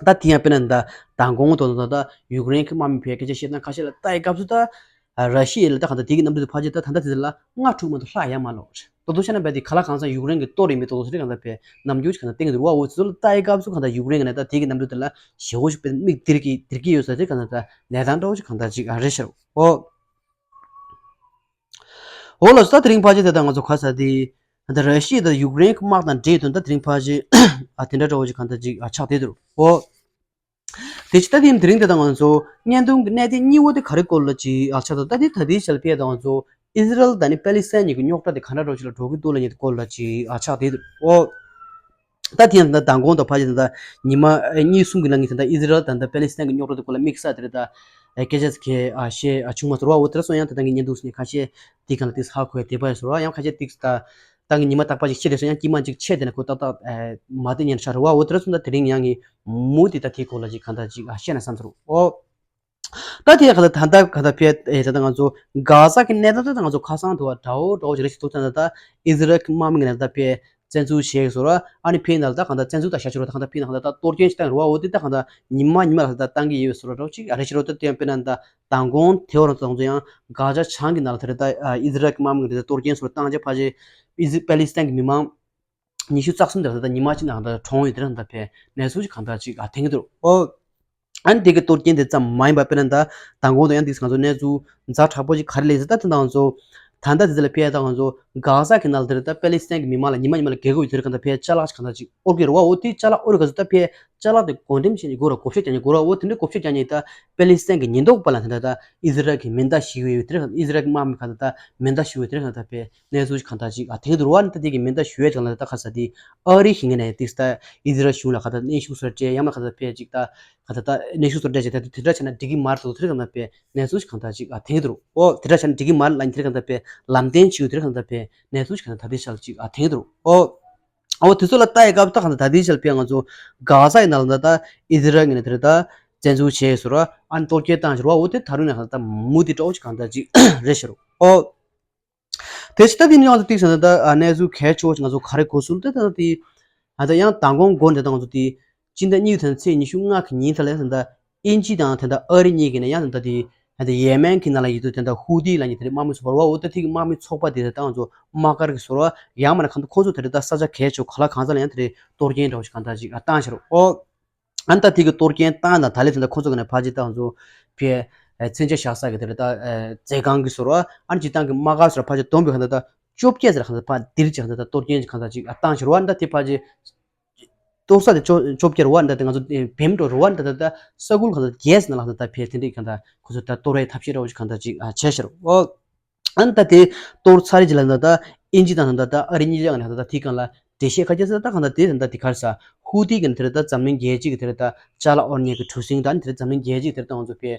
ད་དེ་ཡང་དཔེར་ན་ད་མདང་དགོང་དོ་དོ་ད་ཡུཀ་རེན་གྱི་དམག་མི་ཕེ་སྐད་ཆ་བཤད་སྟངས་ཁ་ཤས་ལ་ལྟ་ཡི་སྐབས་སུ་ད་ར་ཤི་ཡ་ལ་ད་གང་ལྟར་དེ་གི་གནམ་གྲུ་དེ་ཕལ་ཆེར་ད་ད་ལྟ་དེ་ལ་ལྔ་དྲུག་མ་གཏོགས་ལྷག་ཡ་མ་ལོག་རེད། ཏོག་ཏོག་བཤད་ན་རྦད་དེ་ག་ལ་གང་འཚམ་ཡུཀ་རེན་གྱི་གཏོར་ཡིན་མིན་ཏོག་ཏོག་ཟེར་གང་ལྟར་ཕེ་ནམ་རྒྱུན་གང་ལྟར་བསྟན་གྱི་འདུག་ར། འོ་ཚོ་ལ་ལྟ་ཡི་སྐབས་སུ་གང་ལྟར་ཡུཀ་རེན་གྱི་ནས་ད་དེ་གི་གནམ་གྲུ་དེ་ལ་ཞེ་པོ་ཞིག་དཔེ་མིག་སྟེར་གྱི་སྟེར་གྱི་ཡོད་ས་དེ་གང་ལྟར་ད་གནས་སྟངས་འདྲ་བོ་ཞིག་གང་ལྟར་ཅིག་ཨ་རེད་ཤག་འོ། འོ་ལགས་སོ། ད་དེ་རིང་ཕལ་ཆེར་དེ་ད་ང་ཚོ་ག་ས་དེ་ད་ར་ཤི་ཡ་དང་ཡུཀ་རེན་གྱི་དམག་དང་འབྲེལ་དོན་ད་དེ་རིང་ཕལ་ཆེར་ཨ་དེ་འདྲ་འདྲ་བོ་ཞིག་གང་ལྟར་ཅིག་ཨ་ཆགས་བསྡད་འདུག་འོ། དེ་ཕྱི་ད་དེ་དེ་རིང་དེ་ད་ང་ཚོ་བརྙན་ཐུང་གི་གནད་དོན་གཉིས་པོ་དེ་ག་རེ་སྐོར་ལ་ཅིག་ཨ་ཆགས་འདུག་ད་དེ་ད་དེ་ཆ་ལ་ཕེ་ད་ང་ཚོ་ཨི་ཟི་རལ་དང་ནི་པེ་ལི་སི་ཐན་གཉིས་ཀྱི་རྙོག་དྲ་དེ་ག་འདྲ་འདྲ་བོ་ཞིག་ལ་འགྲོ་གི་འདུག་ལབ་མཁན་དེ་སྐོར་ལ་ཅིག་ཨ་ཆགས་བསྡད་འདུག་འོ། ད་དེ་ཡང་ད་མདང་དགོང་དང་ཕལ་ཆེར་ད་ཉི་མ་གཉིས་གསུམ་གྱི་ནང་གི་ད་ཨི་ཟི་རལ་དང་ད་པེ་ལི་སི་ཐན་གྱི་རྙོག་དྲ་དེ་སྐོར་ལ་དམིགས་བསལ་དེ་རེད་ད་སྐད་ཆ་ཟེར་མཁན་ཨ་བཤད་ཨ་བྱུང་མ་སོང་ར། འོ་དེ་འདྲ་སོང་ཡང་ད་ལྟ་གི་བརྙན་ཐུང་ཟེར་ནས་ཁ་ཤས་དེ་གང་ལ་ཏིག་ཧ་གོ་ཡ་དེ་པ་ཡ་སོང་ར། ཡང་ཁ་ཤས་ཏིག་ད་ད་གི་ཉི་མ་རྟག་པ་ཞིག་ཤེས་དེ་སོང་ཡང་དཀྱིལ་མ་ཅིག་ཆད་དེ་ནས་ཁོ་ཏག་ཏག་མ་བསྡད་ཉན་ཤར་ར། འོ་དེ་འདྲ་སོང་ད་དེ་རིང་ཡང་ངས་མུ་མཐུད་ད་དེའི་སྐོར་ལ་ཅིག་གང་ལྟར་ཅིག་ཨ་བཤད་ན་བསམ་སོང་། འོ། ད་དེ་ག་ད་ད་ད་ག་ད་ཕེ་ཨེ་ད་ད་ང་ཚོ་གྷ་ཟ་གི་གནས་སྟངས་ད་ད་ང་ཚོ་ཁ་སང་དུ་བ་འདྲ་བོ་འདྲ་བོ་ཅིག་རེ་ཞིག་ཐུག་ཚར་ད་ད་ཨི་ཟི་རལ་གྱི་དམག་མི་ངོས་ནས་ད་ཕེ་བཙན་འཛུལ་བྱས་སོང་ར། ཨ་ནི་ཕེ་ནང་ལ་ད་གང་ལྟར་བཙན་འཛུལ་ད་བྱ་ཆོག་ར། ད་གང་ལྟར་ཕེ་ནང་གང་ལྟར་ད་གཏོར་སྐྱོན་ཞིག་བཏང་ར། འོ་དེ་ད་གང་ལྟར་ཉི་མ་ཉི་མ་ལ་ད་བཏང་གི་ཡོད་སོང་ར། འདྲ་བོ་ཅིག་ཨ་རེ་ཞིག་རོ། ད་དེ་ཡང་ཕེ་ནང་ད་མདང་དགོང་དེ་བར་ད་ང་ཚོ་ཡང་གྷ་ཟ་བྱང་གི་ནང་ལ་དེ་རེད་ད་ཨི་ཟི་རལ་གྱི་དམག་མི་ངོས་ནས་ད་གཏོར་སྐྱོན་སོགས་བཏང་རྗེས་ཕལ་ཆེར་ཨི་ཟི་པེ་ལི་སི་ཐན་གྱི་མི་མང་ཉི་ཤུ་རྩ་གསུམ་དེ་ད་ལྟ་ཉི་མ་གཅིག་ནང་ད་གྲོངས་ཡོད་དེ་རང་ད་ཕེ་གནས་ཚུལ་ཞིག་གང་ལྟར་ཅིག་ཨ་ཐེངས་འདུག་འོ། ཨ་ནི་དེ་གི་གཏོར་སྐྱོན་དེ་ཙམ་མ་ཡིན་པ་དཔེར་ན་ད་མདང་དགོང་དུ་ཡང་དེ་ང་ཚོ་གནས་ཚུལ་ཛ་དྲག་པོ་ཅིག་ག་རེ་སླེབས་ཟེར་ད་དེ་ང་ཚོ་ད་ལྟ་དེ་ཚོ་ལ་ཕེ་ད་ང་ཚོ་གྷ་ཟ་གི་ནང་ལ་དེ་རེད་ད་པེ་ལི་སི་ཐན་གྱི་མི་མང་ལ་ཉི་མ་ཉི་མ་ལ་རྒས་དགོས་ཡོད་དེ་རེད། གང་ལྟར་ཕེ་ཅ་ལག་ཅིག་གང་ལྟར་ཅིག་དབོར་གི་རེད་བ། འོ་དེ་ཅ་ལག་དབོར་ག་ཚོད་ད་ཕེ་ཅ་ལག་དེ་བགོ་འགྲེམས་བྱེད་ཉེ་དགོས་ར་བགོ་བཤའ་རྒྱག་ཉེ་དགོས་ར། འོ་དེ་འདྲའི་བགོ་བཤའ་རྒྱག་ཉེ་ད་པེ་ལི་སི་ཐན་གྱི་ཉེན་རྟོག་པ་ལ་དེ་འདྲ་ད་ཨི་ཟི་རལ་གྱི་མེ་མདའ་གཞུས་ཡོད་དེ་རེད། ཨི་ཟི་རལ་གྱི་དམག་མི་གང་ལྟར་ད་མེ་མདའ་གཞུས་ཡོད་དེ་རེད། གང་ལྟར་ཕེ་གནས་ཚུལ་ཞིག་གང་ལྟར་ཅིག་ཨ་ཐེངས་དུ་རུ་བ་ནི་ད་དེ་གི་མེ་མདའ་གཞུ་ཡས་ཀྱང་ལ་ད་ཁ་ས་དེ་ཨ་རི་ཞིག་ངེས་ནས་ཏིག་ད་ཨི་ཟི་རལ་གཞུང་ལ་ཁ་ད་གནོན་ཤུགས་སོར་བཅད་ཡང་ན་ཁ་ད་ཕེ་ཅིག་ད་ཁ་ད་ད་གནོན་ཤུགས་སོར་བཅད་ཅིག་ད་དེ་འདྲ་བྱས་ན་འགྲིག་གི་མ་རེད་དོ་དེ་རེད། གང་ལྟར་ཕེ་གནས་ཚུལ་ཞིག་གང་ལྟར་ཅིག་ཨ་ཐེངས་དུ་རུ་ཨོ་དེ་འདྲ་བྱས་ན་འགྲིག་གི་མ་རེད་ལ་དེ་རེད། གང་ལྟར་ཕེ་ལམ་སྟོན་བྱེད་དེ་རེད། གང་ལྟར་ཕེ་གནས་ཚུལ་ཞིག་གང་ལྟར་ད་དེ་ཤར་ཅིག་ཨ་ཐེངས་དུ་རུ་ཨོ་ཨོ་དེ་ཚོ་ལ་ལྟ་ཡི་སྐབས་ད་གང་ལྟར་ད་དེ་ཤར་ཕེ་ང་ཚོ་གྷ་ཟ་ཡི་ནང་ལ་ད་ཨི་ཟི་རལ་ངེས་ནས་དེ་རེད་ད་བཙན་འཛུལ་བྱས་སོ་ར། ཨ་ནི་གཏོར་སྐྱོན་བཏང་ཞོར་བ་འོ་དེ་ད་རུང་ནས་གང་ལྟར་ད་མུ་དེ་སྤྲོ་ཅིག་གང་ལྟར་ཅིག་རེད་ཤར་ཨོ། དེ་ཕྱི་ད་དེ་ནི་ང་ཚོ་ཏིག་ཟེར་ན་ད་ཨ་གནས་ཚུལ་གལ་ཆེ་བོ་ཞིག་ང་ཚོ་ག་རེ་གོ་སོང་ད་ད་དེ་ཨ་ད་ཡང་མདང་དགོང་དགོང་དེ་ད་ང་ཚོ་དེ་སྤྱི་ཟླ་གཉིས་དང་ཚེས་ཉི་ཤུ་ལྔ་གི་ཉིན་ད་ལས་ད་ཨིན་ཇི་དང་ད་ཨ་རི་གཉིས་ཀྱི་ནས་ཡང་ད་དེ་ཨ་ད་ཡེ་མེན་གྱི་ནང་ལ་ཡོད་དུས་ད་ཧུ་ཏི་ལབ་མཁན་དེ་དམག་མི་ཚོགས་པ་རེད་བ། འོ་ད་དེ་གི་དམག་མི་ཚོགས་པ་དེ་ད་ང་ཚོ་དམག་སྒར་གྱི་ཟེར་བ་ཡང་མིན་ན་གང་ལྟར་ཁོང་ཚོ་དེ་རེད་ད་ས་ཆ་གལ་ཆེ་བོ་ག་ལ་གང་ས་ལ་ཡང་དེ་རེད་གཏོར་སྐྱོན་འདྲ་བོ་ཞིག་གང་ལྟར་ཅིག་ཨ་བཏང་ཤར་ཨོ། ཨ་ནི་ད་དེ་གི་གཏོར་སྐྱོན་བཏང་དང་ད་ལས་དེ་འདྲ་ཁོ་ཚོ་གི་ནས་ཕལ་ཆེར་ད་ང་ཚོ་ཕི་མཚོན་ཆ་བཞག་ས་གི་དེ་རེད་ད་མཛད་ཁང་གི་ཟེར་བ་ཨ་ནི་སྤྱིར་བཏང་གི་དམག་སྒར་ཟེར་བ་ཕལ་ཆེར་བསྡོམས་པའི་གང་ལྟར་ད་བཅོ་བརྒྱད་ཟེར་གང་ལྟར་ཕར་འདིར་ཅིག་གང་ལྟར་ད་གཏོར་སྐྱོན་ཅིག་གང་ལྟར་ཅིག་ཨ་བཏང་ཤར་བ་ཨ་ནི་ད་དེ་ཕལ་ཆེར་གཏོར་ས་དེ་བཅོ་བཅོ་བརྒྱད་རེད་བ། ཨ་ནི་ད་དེ་ང་ཚོ་བེམ་འགྲོ་རེད་བ། ཨ་ནི་ད་ད་ད་ས་ཁུལ་གང་ལྟར་བརྒྱད་ཟེར་ན་ལ་གང་ལྟར་ད་ཕེ་དེ་འདྲའི་གང་ལྟར་ཁོ་ཚོ་ད་གཏོར་བའི་ཐབས་ཤེས་འདྲ་བོ་ཅིག་གང་ལྟར་ཅིག་ཨ་བྱས་ཤར་ཨོ། ཨ་ནི་ད་དེ་གཏོར་ཚར་རེད་ཅིག་ལ་ད་ད་ཨིན་ཇི་དང་ད་ད་ཨ་རི་གཉིས་ཆ་ནས་ད་ད་དེའི་སྒང་ལ་ འགྲེལ་བཤད་ཁ་ཁྱེར་ས་ད་གང་ལྟར་དེ་ད་ལྟ་དེ་ག་རེ་ཟ། ཧུ་ཏི་གི་དེ་རེད་ད་འཛམ་གླིང་རྒྱལ་སྤྱི་གི་དེ་རེད་ད་ཅ་ལག་དབོར་མཁན་གྱི་གྲུ་གཟིངས་ད་ནི་དེ་རེད་འཛམ་གླིང་རྒྱལ་སྤྱི་གི་དེ་རེད་ད་ང་ཚོ་པའི་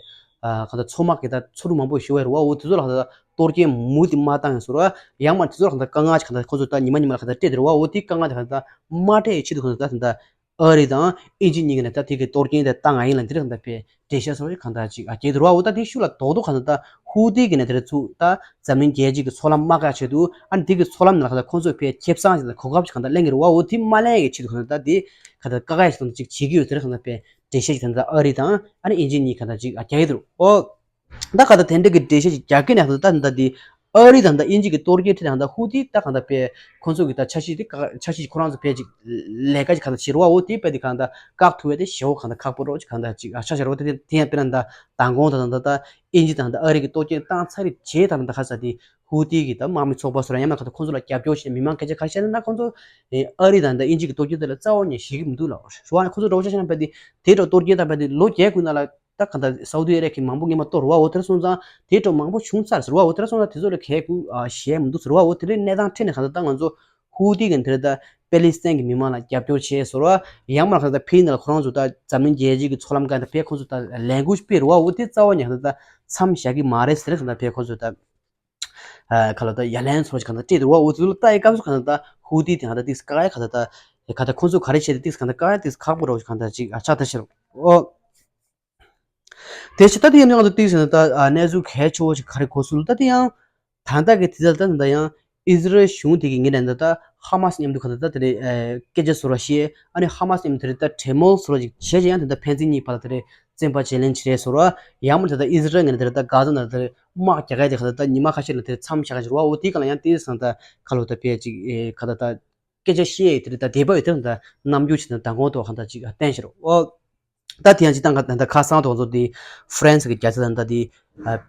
ཨ་གང་ལྟར་མཚོ་དམག་གི་ད་མཚོ་གྲུ་མང་པོ་ཞིག་ཡོད་རེད་བ། འོ་དེ་ཚོ་ལ་གང་ལྟར་གཏོར་སྐྱོན་མུ་མཐུད་མ་བཏང་ཡིན་ཟེར་བ། ཡང་མ་དེ་ཚོ་ལ་གང་ལྟར་དཀའ་ངལ་ཞིག་གང་ལྟར་ཁོ་ཚོ་ད་ཉི་མ་ཉི་མ་ལ་གང་ལྟར་སྤྲད་དེ་རེད་བ། འོ་དེ་དཀའ་ངལ་དེ་གང་ལྟར་མ་སྤྲད་ཡི་ཆེད་དུ་གང་ལྟར་ད་གང་ལྟར་ཨ་རི་དང་དབྱིན་ཇི་གཉིས་ཀྱི་ནས་ད་དེ་གི་གཏོར་སྐྱོན་དེ་བཏང་ཡ་ཡིན་ལ་འདི་རེད་གང་ལྟར་པའི་འགྲེལ་བཤད་སོགས་ཀྱི་གང་ལྟར་ཅིག་ཨ་སྐྱེལ་དུ་རུ་བ། འོ་ད་དེ་ཤུགས་ལ་རྡོག་རྡོག་གང་ལྟར་ད་ཧུ་ཏི་གི་ནས་དེ་རེད་ཚུགས་ད་འཛམ་གླིང་རྒྱལ་སྤྱི་གི་མཚོ་ལམ་དམག་ཁག་ཆེད་དུ་ཨ་ནི་དེ་གི་མཚོ་ལམ་ནང་ལ་གང་ལྟར་ཁོང་ཚོས་ཕའི་ཁེ་བཟང་ཞིག་དང་གོ་སྐབས་ཤིག་གང་ལྟར་ལེན་གྱི་རུ་བ། འོ་དེ་མ་ལེན་ཡའི་ཆེད་དུ་གང་ལྟར་ད་དེ་གང་ལྟར་དཀའ་ཁག་ཞིག་དང་ཅིག་བྱེད་ཀྱི་ཡོད་དེ་རེད་གང་ལྟར་པའི་འགྲེལ་བཤད་ཞིག་ད་ལྟ་ཨ་རི་དང་ཨ་ནི་དབྱིན་ཇི་གཉིས་གང་ལྟར་ཅིག་ཨ་རྒྱག་གི་འདུག་འོ། ད་ག་ད་དེ་འདྲ་གི་འགྲེལ་བཤད་ཅིག་རྒྱག་གི་ནས་ད་ད་ད་དེ་ཨ་རི་དང་ད་དབྱིན་ཇི་གི་གཏོར་སྐྱོན་ཁྲིད་དང་ད་ཧུ་ཏི་ད་གང་ལྟར་པའི་ཁོང་ཚོ་གི་ད་འཆར་གཞི་དེ་འཆར་གཞི་ཁོ་རང་ཚོ་ཕལ་ཅིག་ལས་ཀ་ཅིག་གང་ལྟར་བྱེད་རུ་བ། འོ་དེ་དཔེ་དེ་གང་ལྟར་བཀག་ཐུབ་པ་དེ་ཞེ་བོ་གང་ལྟར་ཁག་པོ་རོ་ཅིག་གང་ལྟར་ཅིག་ཆགས་བཞག་རུ་བ། དེ་དེ་ཡང་དཔེར་ན་ད་མདང་དགོང་ད་ད་ད་དབྱིན་ཇི་དང་ད་ཨ་རི་གི་གཏོར་སྐྱོན་བཏང་ཚར་རེད་བྱས་ད་ད་ཁ་ས་དེ་ཧུ་ཏི་གི་ད་དམག་མི་ཚོགས་པ་སོ་ར་ཡང་ན་གང་ལྟར་ཁོང་ཚོ་ལ་རྒྱབ་སྐྱོར་བྱས་ནས་མི་མང་སྐད་ཆ་ག་བཤད་ན་ན་ཁོང་ཚོ་ཨ་རི་དང་ད་དབྱིན་ཇི་གི་གཏོར་སྐྱོན་དེ་ལ་རྩ་བ་ནས་ཞེད་ཀྱི་མི་འདུག་ལ། རུ་བ་ནས་ཁོང་ཚོ་རོགས་ཆ་བྱས་ན་དཔེ་དེ་དེ་འདྲ་གཏོར་སྐྱོན་དང་དཔེ་དེ་ལོ་བརྒྱད་དགུའི་ནང་ལ། ད་གང་ལྟར་སའུ་དི་ཨ་རེ་གི་མང་པོ་སྔོན་མ་གཏོར་རུ་བ། འོ་དེར་སོང་ཙང་དེ་འདྲ་མང་པོ་བྱུང་ཚར་ཟེར་བ། འོ་དེར་སོང་ཙང་དེ་ཚོ་ལ་གལ་གུ་ཞེ་མི་འདུག་ཟེར་བ། འོ་དེ་རིང་གནས་སྟངས་ཁྲིད་ནས་གང་ལྟར་ད་ང་ཚོ་ཧུ་ཏི་གི་དེ་རེད་ད་པེ་ལི་སི་ཐན་གི་མི་མང་ལ་རྒྱབ་སྐྱོར་བྱས་ཟེར་བ། ཡང་མ་གང་ལྟར་ཕིན་ནང་ལ་ཁོ་རང་ཚོ་ད་འཛམ་གླིང་རྒྱལ་སྤྱི་གི་མཚོ་ལམ་གང་ལྟར་ཕེ་ཁོ་ཚོ་ད་ལས་འགུལ་སྤེལ་རུ་བ། འོ་དེ་རྩ་བ་ཉིད་གང་ལྟར་ད་མཚམས་བཞག་གི་མ་རེད་ཟེར་གང་ལྟར་ཕེ་ཁོ་ཚོ་ད་ག་ལ་ད་ཡ་ལན་ཚོ་གང་ལྟར་སྤྲད་འདུག་བ། འོ་དེ་ཚོ་ལ་ལྟ་ཡི་སྐབས་སུ་གང་ལྟར་ད་ཧུ་ཏི་དེ་གང་ལྟར་ཏིག་ཀ་ཡ་གང་ལྟར་ད་གང་ལྟར་ཁོ་ཚོ་ག་རེ་བྱས་ཏེ་ཏིག་གང་ལྟར་ཀ་ཡ་ཏིག་ཁག་པོ་རོ་གང་ལྟར་ཅིག་ཆགས་ད་ཤེར། འོ། དེ་ཕྱི་ད་དེ་ཡིན་ང་ཚོ་ཏིག་ཟེར་ན་ད་གནས་ཚུལ་གལ་ཆེ་བོ་ཞིག་ག་རེ་གོ་སོང་ལ་ད་དེ་ཡང་ད་ལྟ་གི་དེ་ཚོ་ད་ད་ཡང་ཨི་ཟི་རལ་གཞུང་དེ་གི་ངོས་ནས་ད་ཧ་མ་སི་མཉམ་དུ་ག་ད་ད་དེ་རེད་སྐད་ཆ་ཟེར་བ་ཞེས་ཨ་ནི་ཧ་མ་སི་མཉམ་དུ་དེ་རེད་ད་གྲོས་མོལ་ཟེར་བ་ཞིག་བྱས་ཀྱང་ད་ད་ཕན་ཚུན་གཉིས་བར་ལ་དེ་རེད་བཙན་པ་བརྗེ་ལེན་བྱེད་རེད་ཟེར་བ། ཡང་མ་ད་ད་ཨི་ཟི་རལ་ངོས་ནས་དེ་རེད་ད་ག་ད་ད་དེ་རེད་དམག་རྒྱག་ག་དེ་ག་ད་ད་ཉི་མ་ཁ་ཤས་ལ་དེ་རེད་མཚམས་བཞག་ག་ཟེར་བ། འོ་དེ་ག་ལ་ཡང་ཏིག་ཟེར་ན་ད་ག་ལོ་ད་ཕལ་ཅིག་ག་ད་ད། སྐད་ཆ་བཤད་ཡོད་དེ་རེད་ད་དད་པ་ཡོད་དེ་རེད་ད་རྣམ་འགྱུར་ཅིག་དང་མདང་དགོང་ཐོག་གང་ལྟར་ཅིག་བསྟན་ཤེར། ཨོ། ད་དེ་ཡང་ཅིག་ད་ག་ད་ཁ་སང་ཐོག་ཚོ་དེ་ཧྥ་རན་སི་གི་རྒྱལ་ས་དང་ད་དེ་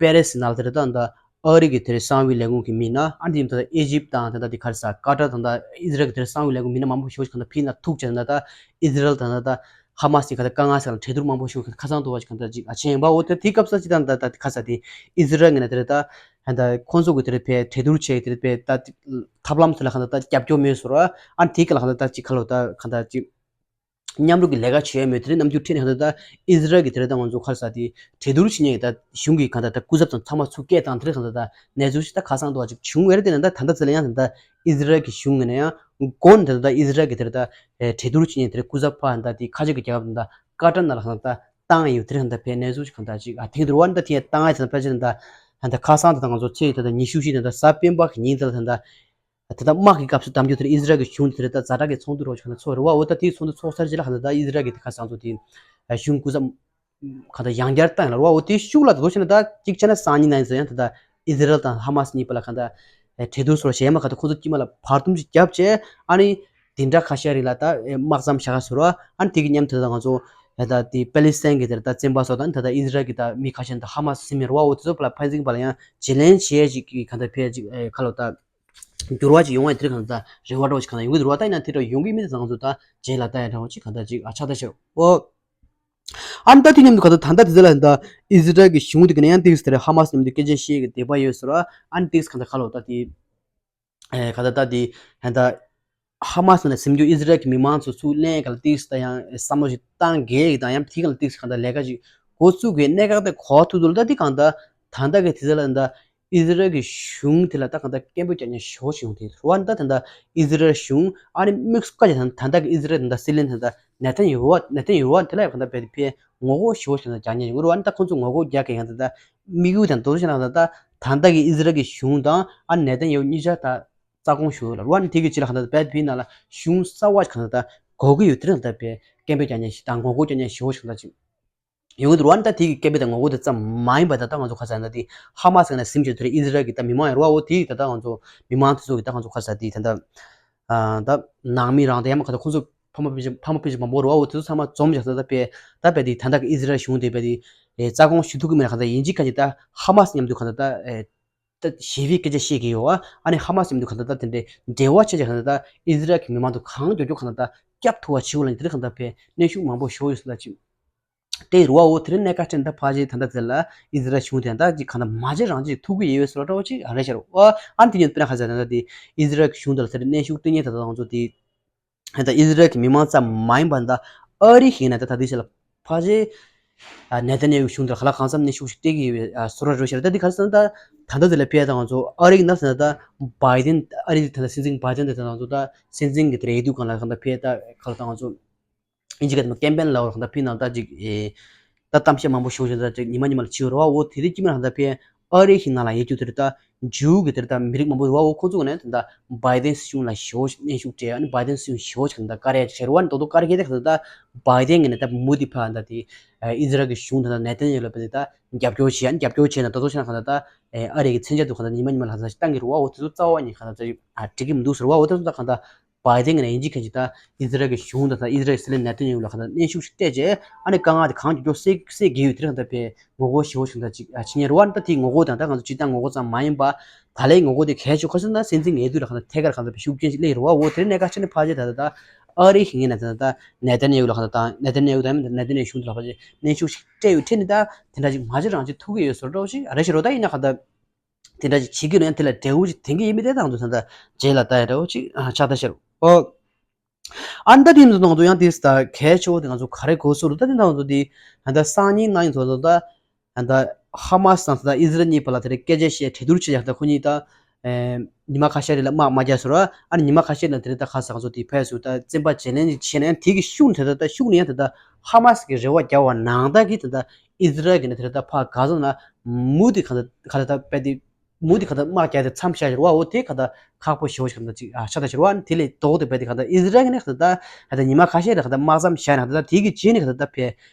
པེ་རེ་སི་ནང་ལ་དེ་རེད་ད་ད་ཨ་རི་གི་དེ་རེད་གསང་བའི་ལས་ཁུངས་ཀྱི་མི་སྣ་ཨ་འདི་ད་ཨི་ཇིབ་དང་ད་ད་དེ་ག་རེ་ཟ་ཀ་ཏར་དང་ད་ཨི་ཟི་རལ་གི་དེ་རེད་གསང་བའི་ལས་ཁུངས་མི་སྣ་མང་པོ་ཞིག་གང་ལྟར་ཕིན་ལ་ཐུག་བྱས་ད་ད་ཨི་ཟི་རལ་དང་ད་ད་ཧ་མ་སི་ག་ད་དཀའ་ངལ་སེལ་ལ་གྲོས་བསྡུར་མང་པོ་ཞིག་ཁ་སང་ཐོག་བ་ཞིག་གང་ལྟར་ཅིག་ཨ་ཆེན་པ། འོ་དེ་དེའི་སྐབས་སུ་ཅིག་ད་ད་ད་ག་རེ་ཟ་དེ་ཨི་ཟི་རལ་ངོས་ནས་དེ་རེད་ད། ད་ཁོང་ཚོ་གི་དེར་ཕེ་གྲོས་བསྡུར་བྱས་དེར་ཕེ་ད་ཐབས་ལམ་ཚོ་ལ་གང་ལྟར་ད་རྒྱབ་སྐྱོར་མེད་ཟེར་བ། ཨ་ནི་དེ་ག་ལ་གང་ལྟར་ད་ཅིག་ག་ལོ་ད་གང་ལྟར་ཅིག་མཉམ་རུབ་ཀྱི་ལས་ཀ་བྱས་མེད་དེ་རྣམ་འགྱུར་ཁྲིད་ནས་གང་ལྟར་ད་ཨི་ཟི་རལ་གི་དེར་ད་ང་ཚོ་ག་རེ་ཟ་དེ་གྲོས་བསྡུར་བྱེད་མཁན་གྱི་ད་གཞུང་གི་གང་ལྟར་ད་སྐུ་ཚབ་དང་ཚང་མ་ཚུར་སྐད་བཏང་དེར་གང་ལྟར་ད་གནས་ཚུལ་ཞིག་ད་ཁ་སང་དུ་བ་ཅིག་བྱུང་བས་དེ་ན་ད་ད་ལྟ་ཚེ་ལ་ཡང་ད་ཨི་ཟི་རལ་གི་གཞུང་ངོས་ནས་ཡང་མགོ་ནས་ད་ད་ཨི་ཟི་རལ་གི་དེར་ད་གྲོས་བསྡུར་བྱེད་མཁན་དེར་སྐུ་ཚབ་ཕ་ད་དེ་ཁ་ཆེ་གི་རྒྱལ་ཁབ་ད་ཀ་ཏར་ནང་ལ་གང་ལྟར་བཏང་ཡོད་དེ་རེད། ད་ཕའི་གནས་ཚུལ་ཞིག་གང་ལྟར་ཅིག་ཨ་ཐེངས་དུ་རུ་བ་འདི་ད་ཐེངས་བཏང་ཡ་ཟེར་ན་ཕལ་ཆེར་ད་ད་ཁ་སང་ད་ད་ང་ཚོ་ཚེས་ད་ད་ཉི་ཤུ་བཞི་ད་ད་གཟའ་སྤེན་པ་གི་ཉིན་དེ་ལ་ད་ད་ད་ད་དམག་གི་སྐབས་སུ་གཏམ་རྒྱུད་དེར་ཨི་ཟི་རལ་གྱི་གཞུང་དེ་རེད་ད་ཛ་དྲག་གི་ཚོགས་འདུ་རོགས་ཞིག་གང་ལྟར་ཚོགས་རེད་བ། འོ་ད་དེའི་ཚོགས་འདུ་ཚོགས་ཚར་རྗེས་ལ་གང་ལྟར་ད་ཨི་ཟི་རལ་གྱི་དེ་ཁ་སང་ཚོ་དེ་གཞུང་སྐུ་ཚབ་གང་ལྟར་ཡང་བསྐྱར་བཏང་ཡོད་ལ་རེད་བ། འོ་དེའི་ཤུགས་ལ་ད་དོ་ཞེ་ན་ད་གཅིག་བྱས་ན་སང་ཉིན་ན་ཡིན་ཟེར་ཡང་ད་ད་ཨི་ཟི་རལ་དང་ཧ་མ་སི་གཉིས་བར་ལ་གང་ལྟར་གྲོས་བསྡུར་སོགས་བྱས་མ་གང་ལྟར་ཁོང་ཚོ་དཀྱིལ་མ་ལ་བར་འདུམ་ཞིག་བརྒྱབ་བྱས་ཨ་ནི། དེ་འདྲ་ཁ་ཤས་རིགས་ལ་ད་དམག་མཚམས་བཞག་ག་ཟེར་བ། ཨ་ནི་དེ་གི་མཉམ་དུ་ད་ང་ཚོ་ད་དེ་པེ་ལི་སི་ཐན་གི་དེར་ད་བཙན་པ་སོགས་དང་ད་ད་ཨི་ཟི་རལ་གི་ད་མི་ཁ་ཤས་ད་ཧ་མ་སི་སི་མི་རུ་བ་འོ་དེ་ཚོ་བ་ལ་ཕན་ཚུན་བ་ལ་ཡང་བརྗེ་ལེན་བྱེད་ཅིག་གི་གང་ལྟར་ཕལ་ཅིག་ཁ་ལོ་ད་འགྱུར་བ་ཅིག་ཡོང་བའི་དེར་གང་ལྟར་རེ་བ་འདྲ་བོ་ཅིག་གང་ལྟར་ཡོང་གི་འདུག་རུ་བ། ད་ཡིན་ན་དེ་འདྲ་ཡོང་གི་མིན་ད་ང་ཚོ་ད་རྗེས་ལ་ད་ཡང་འདྲ་བོ་ཅིག་གང་ལྟར་ཅིག་ཨ་ཆགས་ད་ཤེར་འོ། ཨ་ནི་ད་དེ་མཉམ་དུ་གང་ལྟར་ད་ལྟ་དེ་ཚོ་ལ་ད་ཨི་ཟི་རལ་གི་གཞུང་དེ་གི་ནས་ཡང་ཏིག་ཙམ་དེར་ཧ་མ་སི་མཉམ་དུ་སྐད་ཆ་བཤད་ཀྱི་འདོད་པ་ཡོད་ཟེར་བ། ཨ་ནི་ཏིག་ཙམ་གང་ལྟར་ཁ་ལོ་ད་དེ། ཨེ་ག་ད་ད་དེ་ཧན་ད་ཧ་མ་སི་ནས་སེམས་རྒྱུད་ཨི་ཟི་རལ་གྱི་མི་མང་ཚོ་ཚུར་ལེན་ག་ལ་ཏིག་ཙམ་ད་ཡང་བསམ་བློ་ཞིག་བཏང་གི་ཡིན་དང་ཡང་དེ་ག་ལ་ཏིག་ཙམ་གང་ལྟར་ལས་ཀ་ཞིག་འགོ་བཙུགས་དགོས་གནད་འགག་དེ་གོ་ཐུབ་འདུག་ལ། ད་དེ་གང་ལྟར་ད་ལྟ་གི་དེ་ཚོ་ལ་ད་ཨི་ཟི་རལ་གྱི་གཞུང་དེ་ལ་ད་གང་ལྟར་སྐད་འབོད་རྒྱག་མཁན་ཞེ་པོ་ཞིག་ཡོང་དེ་རུ་བ། ད་ད་ལྟ་ཨི་ཟི་རལ་གཞུང་ཨ་ནི་དམིགས་སུ་བཀར་ཀྱང་ད་ལྟ་གི་ཨི་ཟི་རལ་ད་ལྟ་སྲིད་བློན་ད་ལྟ་ནེ་ཐན་ཡ་ཧུ་ནེ་ཐན་ཡ་ཧུ་དེ་ལ་ཡང་གང་ལྟར་བས་དེ་ཕའི་ངོ་རྒོལ་ཞེ་པོ་ཞིག་ད་རྒྱག་མཁན་ཡོང་གི་རུ་བ། ད་ཁོང་ཚོ་ངོ་རྒོལ་རྒྱག་མཁན་ཡང་ད་ལྟ་དམིགས་ཡུལ་དང་དོ་དོ་ཞིག་ན་ད་ལྟ་ད་ལྟ་གི་ཨི་ཟི་རལ་གྱི་གཞུང་དང་ཨ་ནེ་ཐན་ཡ་ཧུ་གཉིས་ཆ་ད་རྩ་དགོངས་ཞུ་ལ་རུ་བ། ནི་དེ་གི་ཅི་ལ་གང་ལྟར་བས་དེ་ཕའི་ནང་ལ་གཞུང་གསར་བ་ཞིག་གང་ལྟར་ད་དགོས་ཀྱི་ཡོད་དེ་རིང་ད་ལྟ་བས་སྐད་འབོད་རྒྱག་མཁན་ཞིག་དང་ངོ་རྒོལ་རྒྱག་མཁན་ཞེ་པོ་ཞིག་ད་ཅིག་ཡོང་གི་འདུག་རུ་བ། ནི་ད་དེ་གི་སྐད་འབོད་དང་ངོ་རྒོལ་དེ་ཙམ་མ་ཡིན་པ་ད་ལྟ་ང་ཚོ་ཁ་ས་ད་དེ་ཧ་མ་སི་ནས་སེམས་ཅན་དེ་རིང་ཨི་ཟི་རལ་གྱི་ད་མི་མང་ཡང་རུ་བ། འོ་དེ་ད་ལྟ་ང་ཚོ་མི་མང་དེ་ཚོ་གི་ད་ང་ཚོ་ཁ་ས་དེ་ད་ལྟ་ཨ་ད་ནང་མི་རང་དང་ཡང་མ་ཁ་ད་ཁོང་ཚོ་ཕ་མ་ཕ་མ་ཕ་མ་ཕ་མ་མང་པོ་རུ་བ། འོ་དེ་ཚོ་ཚང་མ་འཛོམས་བཞག་ས་ད་པས་ད་པས་དེ་ད་ལྟ་གི་ཨི་ཟི་རལ་གཞུང་དེ་པས་དེ་རྩ་དགོངས་ཞུ་ཐུབ་ཀྱི་མེད་ན་གང་ལྟར་ཡིན་གཅིག་ཁ་ཅིག་ད་ཧ་མ་སི་མཉམ་དུ་གང་ལྟར་ད། ད་ཞི་བའི་སྐད་ཆ་བཤད་ཀྱི་ཡོད་བ། ཨ་ནི་ཧ་མ་སི་མཉམ་དུ་གང་ལྟར་ད་དེ་འདྲའི་འབྲེལ་བ་བྱས་ཀྱང་གང་ལྟར་ད་ཨི་ཟི་རལ་གྱི་མི་མང་དུ་གང་མགྱོགས་མགྱོགས་གང་ལྟར་ད་བསྐྱབ་ཐུབ་པ་བྱེད་དགོས་ལ་ནི་དེ་རིང་གང་ལྟར་པས་གནོན་ཤུགས་མང་པོ་ཞུ་ཡོད་ཟེར་ལ་ཅིག་སྤྲད་རུ་བ། འོ་དེ་རིང་གནད་འགག་ཅན་ད་ཕ་ཅིག་ད་ལྟ་ཟེར་ལ་ཨི་ཟི་རལ་གཞུང་དེ་ད་ཅིག་གང་ལྟར་མ་བྱེད་རང་བྱེད་ཐུག་གི་ཡོད་ཟེར་བ་འདྲ་བོ་ཅིག་ཨ་རེ་ཤར་བ། ཨ་ནི་དེ་ཉིད་དཔེར་ན་ཁ་ཟེར་ད་ད་དེ་ཨི་ཟི་རལ་གཞུང་དེ་ལ་ཟེར་གནོན་ཤུགས་སྤྲད་མཁན་ད་ད་ང་ཚོ་དེ། ད་ཨི་ཟི་རལ་གྱི་མི་མང་ཙམ་མ་ཡིན་པ་ད་ཨ་རི་ཞིག་ནས་ད་ད་ལྟའི་ཆ་ལ་ཕལ་ཆེར་ཨ་ནེ་ཐན་ཡ་ཧུ་གཞུང་དེར་ག་ལ་གང་འཚམ་གནོན་ཤུགས་ཤིག་སྤྲད་ཀྱི་ཡོད་པའི་ཨ་བཟོ་འདྲ་རེད་ཤག་ད་འདི་ག་རེ་ཟེར་ན་ད་ད་ལྟ་དེ་ལ་ཕེབས་ད་ང་ཚོ་ཨ་རི་གི་ནང་ཟེར་ན་ད་བྷའི་ཌེན་ཨ་རི་ད་ད་སྲིད་འཛིན་བྷའི་ཌེན་དེ་ད་ང་ཚོ་ད་སྲིད་འཛིན་གྱི་དེ་རེད་འདུག་གང་ལ་གང་ད་ཕེབས་ད་ག་ལ་ད་ང་ཚོ་ཨིན་ཇི་སྐད་དུ་ཀེམ་པེན་ལབ་རོགས་ད་ཕི་ནང་ད་ཅིག་ཨེ་ད་གཏམ་བཤད་མང་པོ་ཞུ་བཞིན་ད་ཅིག་ཉི་མ་ཉི་མ་ལ་ཕྱི་རུ་བ་འོ་དེ་དུས་ཀྱི་མི་ལ་ད་ཕི་ཨ་རི་ཞིག་ནང་ལ་ཡོད་རྒྱུ་དེ་རེད་ད་ཇུའུ་གི་དེ་རེད་ད་མི་རིགས་མང་པོ་རུ་བ་འོ་ཁོང་ཚོ་ག་ནས་ད་ད་བྷའི་ཌེན་སྲིད་གཞུང་ལ་ཞོ་གནོན་ཤུགས་སྤྲད་ཨ་ནི་བྷའི་ཌེན་སྲིད་གཞུང་ཞོ་ཞིག་ད་ཀ་རེ་ཞེ་རུ་བ་ནི་རྡོག་རྡོག་ཀ་རེ་གེ་དེ་ག་ད་ད་བྷའི་ཌེན་གི་ནས་ད་མུ་དི་ཕ་ད་དེ་ཨི་ཟི་རལ་གི་གཞུང་ད་ད་ནེ་ཐན་ཡ་ཧུ་ལ་ཕི་ད་རྒྱབ་སྐྱོར་བྱེད་ཨ་ནི་རྒྱབ་སྐྱོར་བྱེད་ན་ད་ཚོ་ཆ་ན་ག་ད་ད་ཨ་རི་གི་མཚོན་ཆ་དུ་ག་ད་ཉི་མ་ཉི་མ་ལ་ག་ད་ཅིག་བཏང་གི་རུ་བ་འོ་དེ་ཚོ་རྩ་བ་ཉིད་ག་ད་ད་ཅིག་ཨ་འགྲིག་གི་མི་འདུག་ཟེར་བ་འོ་དེ་ཚོ་ད་ག་ད། བྷའི་ཌེན་གྱི་ནས་ཡིན་གཅིག་མཁན་གཅིག་ད་ཨི་ཟི་རལ་གྱི་གཞུང་དང་ད་ཨི་ཟི་རལ་གྱི་སྲིད་བློན་ནེ་ཐན་ཡ་ཧུ་ལ་གང་ལྟར་གནོན་ཤུགས་ཤིག་སྤྲད་རྗེས་ཨ་ནི་དཀའ་ངལ་དེ་གང་མགྱོགས་མགྱོགས་སེལ་སེལ་དགོས་ཡོད་དེ་རེད་གང་ལྟར་པའི་ངོ་རྒོལ་ཞེ་པོ་ཞིག་ད་ཅིག་ཕྱི་ཉིན་རུ་བ་ནི་ད་དེའི་ངོ་རྒོལ་དང་ད་ང་ཚོ་སྤྱི་བཏང་ངོ་རྒོལ་ཙམ་མ་ཡིན་པ་ད་ལའི་ངོ་རྒོལ་དེ་གལ་ཆེ་ཁ་སང་ད་སྲིད་འཛིན་ངེས་དུས་ལ་གང་ལྟར་ཐད་ཀར་གང་ལྟར་པའི་ཤུགས་རྐྱེན་ཞིག་སླེབས་ཡོད་རུ་བ་འོ་དེ་རིང་གནད་འགག་ཆེ་ནི་ཕལ་ཆེར་ད་ད་ད་ཨ་རི་ཞིག་ཡིན་ན་ད་ད་ནེ་ཐན་ཡ་ཧུ་ལ་གང་ལྟར་ད་ནེ་ཐན་ཡ་ཧུ་དང་ནེ་ཐན་ཡ་ཧུ་གཞུང་དེ་ལ་ཕལ་ཆེར་གནོན་ཤུགས་ཤིག་སྤྲད་ཡོད་ཁྲིད་ནི་ད་དེ་འདྲ་ཅིག་མ་བྱེད་རང་བྱེད་ཐུབ་ཀྱི་ཡོད་བཟོ་འདྲ་བོ་ཞིག་རེད་ཤི་རོ་ད་ཡིན་ན་གང་ལྟར། དེ་འདྲ་ཞིག་བྱེད་ཀྱི་ཡོད་ན་དེ་ལ་འབྲས་བུ་ཞིག་འཐེན་གྱི་ཡིན་མིན་དེ་དང་དུ་ད་ལྟ་རྗེས་ལ་ལྟ་ཡ་འདྲ་བོ་ཅིག་ཨ་ཆགས་ལྟ་ཤར་ཨོ། ཨ་ནི་ད་དེ་ཡིན་དུ་ནང་དུ་ཡང་དེ་ད་གལ་ཆེ་བོ་དེ་ང་ཚོ་ག་རེ་གོ་སོང་རུ་ད་དེ་ནང་དུ་དེ་ད་ལྟ་སང་ཉིན་གནངས་ཉིན་ཚོ་ད་ད་ཧ་མ་སི་དང་ད་ཨི་ཟི་རལ་གཉིས་བར་ལ་དེ་རེ་སྐད་ཆ་བཤད་གྲོས་བསྡུར་བྱེད་ཡག་ད་ཁོ་གཉིས་ད་ཉི་མ་ཁ་ཤས་རེ་ལ་དམག་མ་རྒྱག་ཟེར་བ་ཨ་ནི་ཉི་མ་ཁ་ཤས་ལ་དེ་རེ་ད་ཁ་ས་ང་ཚོ་དེ་ཕེ་སུ་ད་བཙན་པ་བརྗེ་ལེན་ཅིག་བྱས་ན་ཡང་དེ་གི་ཤུགས་ནས་དེ་ད་ཤུགས་ནས་ཡང་དེ་ད་ཧ་མ་སི་གི་རེ་བ་རྒྱག་པ་ནང་ད་གི་དེ་ད་ཨི་ཟི་རལ་གི་ནས་དེ་རེ་ད་ཕ་ག་ཟ་ན་མུ་དེ་ག་ད་ག་ད་ད་པད་དེ། མུ་དེ་ག་ད་དམག་རྒྱག་དེ་མཚམས་བཞག་ཤར་བ་འོ་དེ་ག་ད་ཁག་པོ་ཞེ་པོ་ཞིག་ག་ད་ཅིག་ཨ་ཤ་ད་ཤར་བ་དེ་ལས་ལྡོག་དེ་བས་དེ་ག་ད་ཨི་ཟི་རལ་གི་ནས་ག་ད་ད་ག་ད་ཉི་མ་ཁ་ཤས་རེ་ག་ད་དམག་མཚམས་བཞག་ན་ག་ད་དེ་གི་རྗེས་ནས་ག་ད་ད་ཕེ་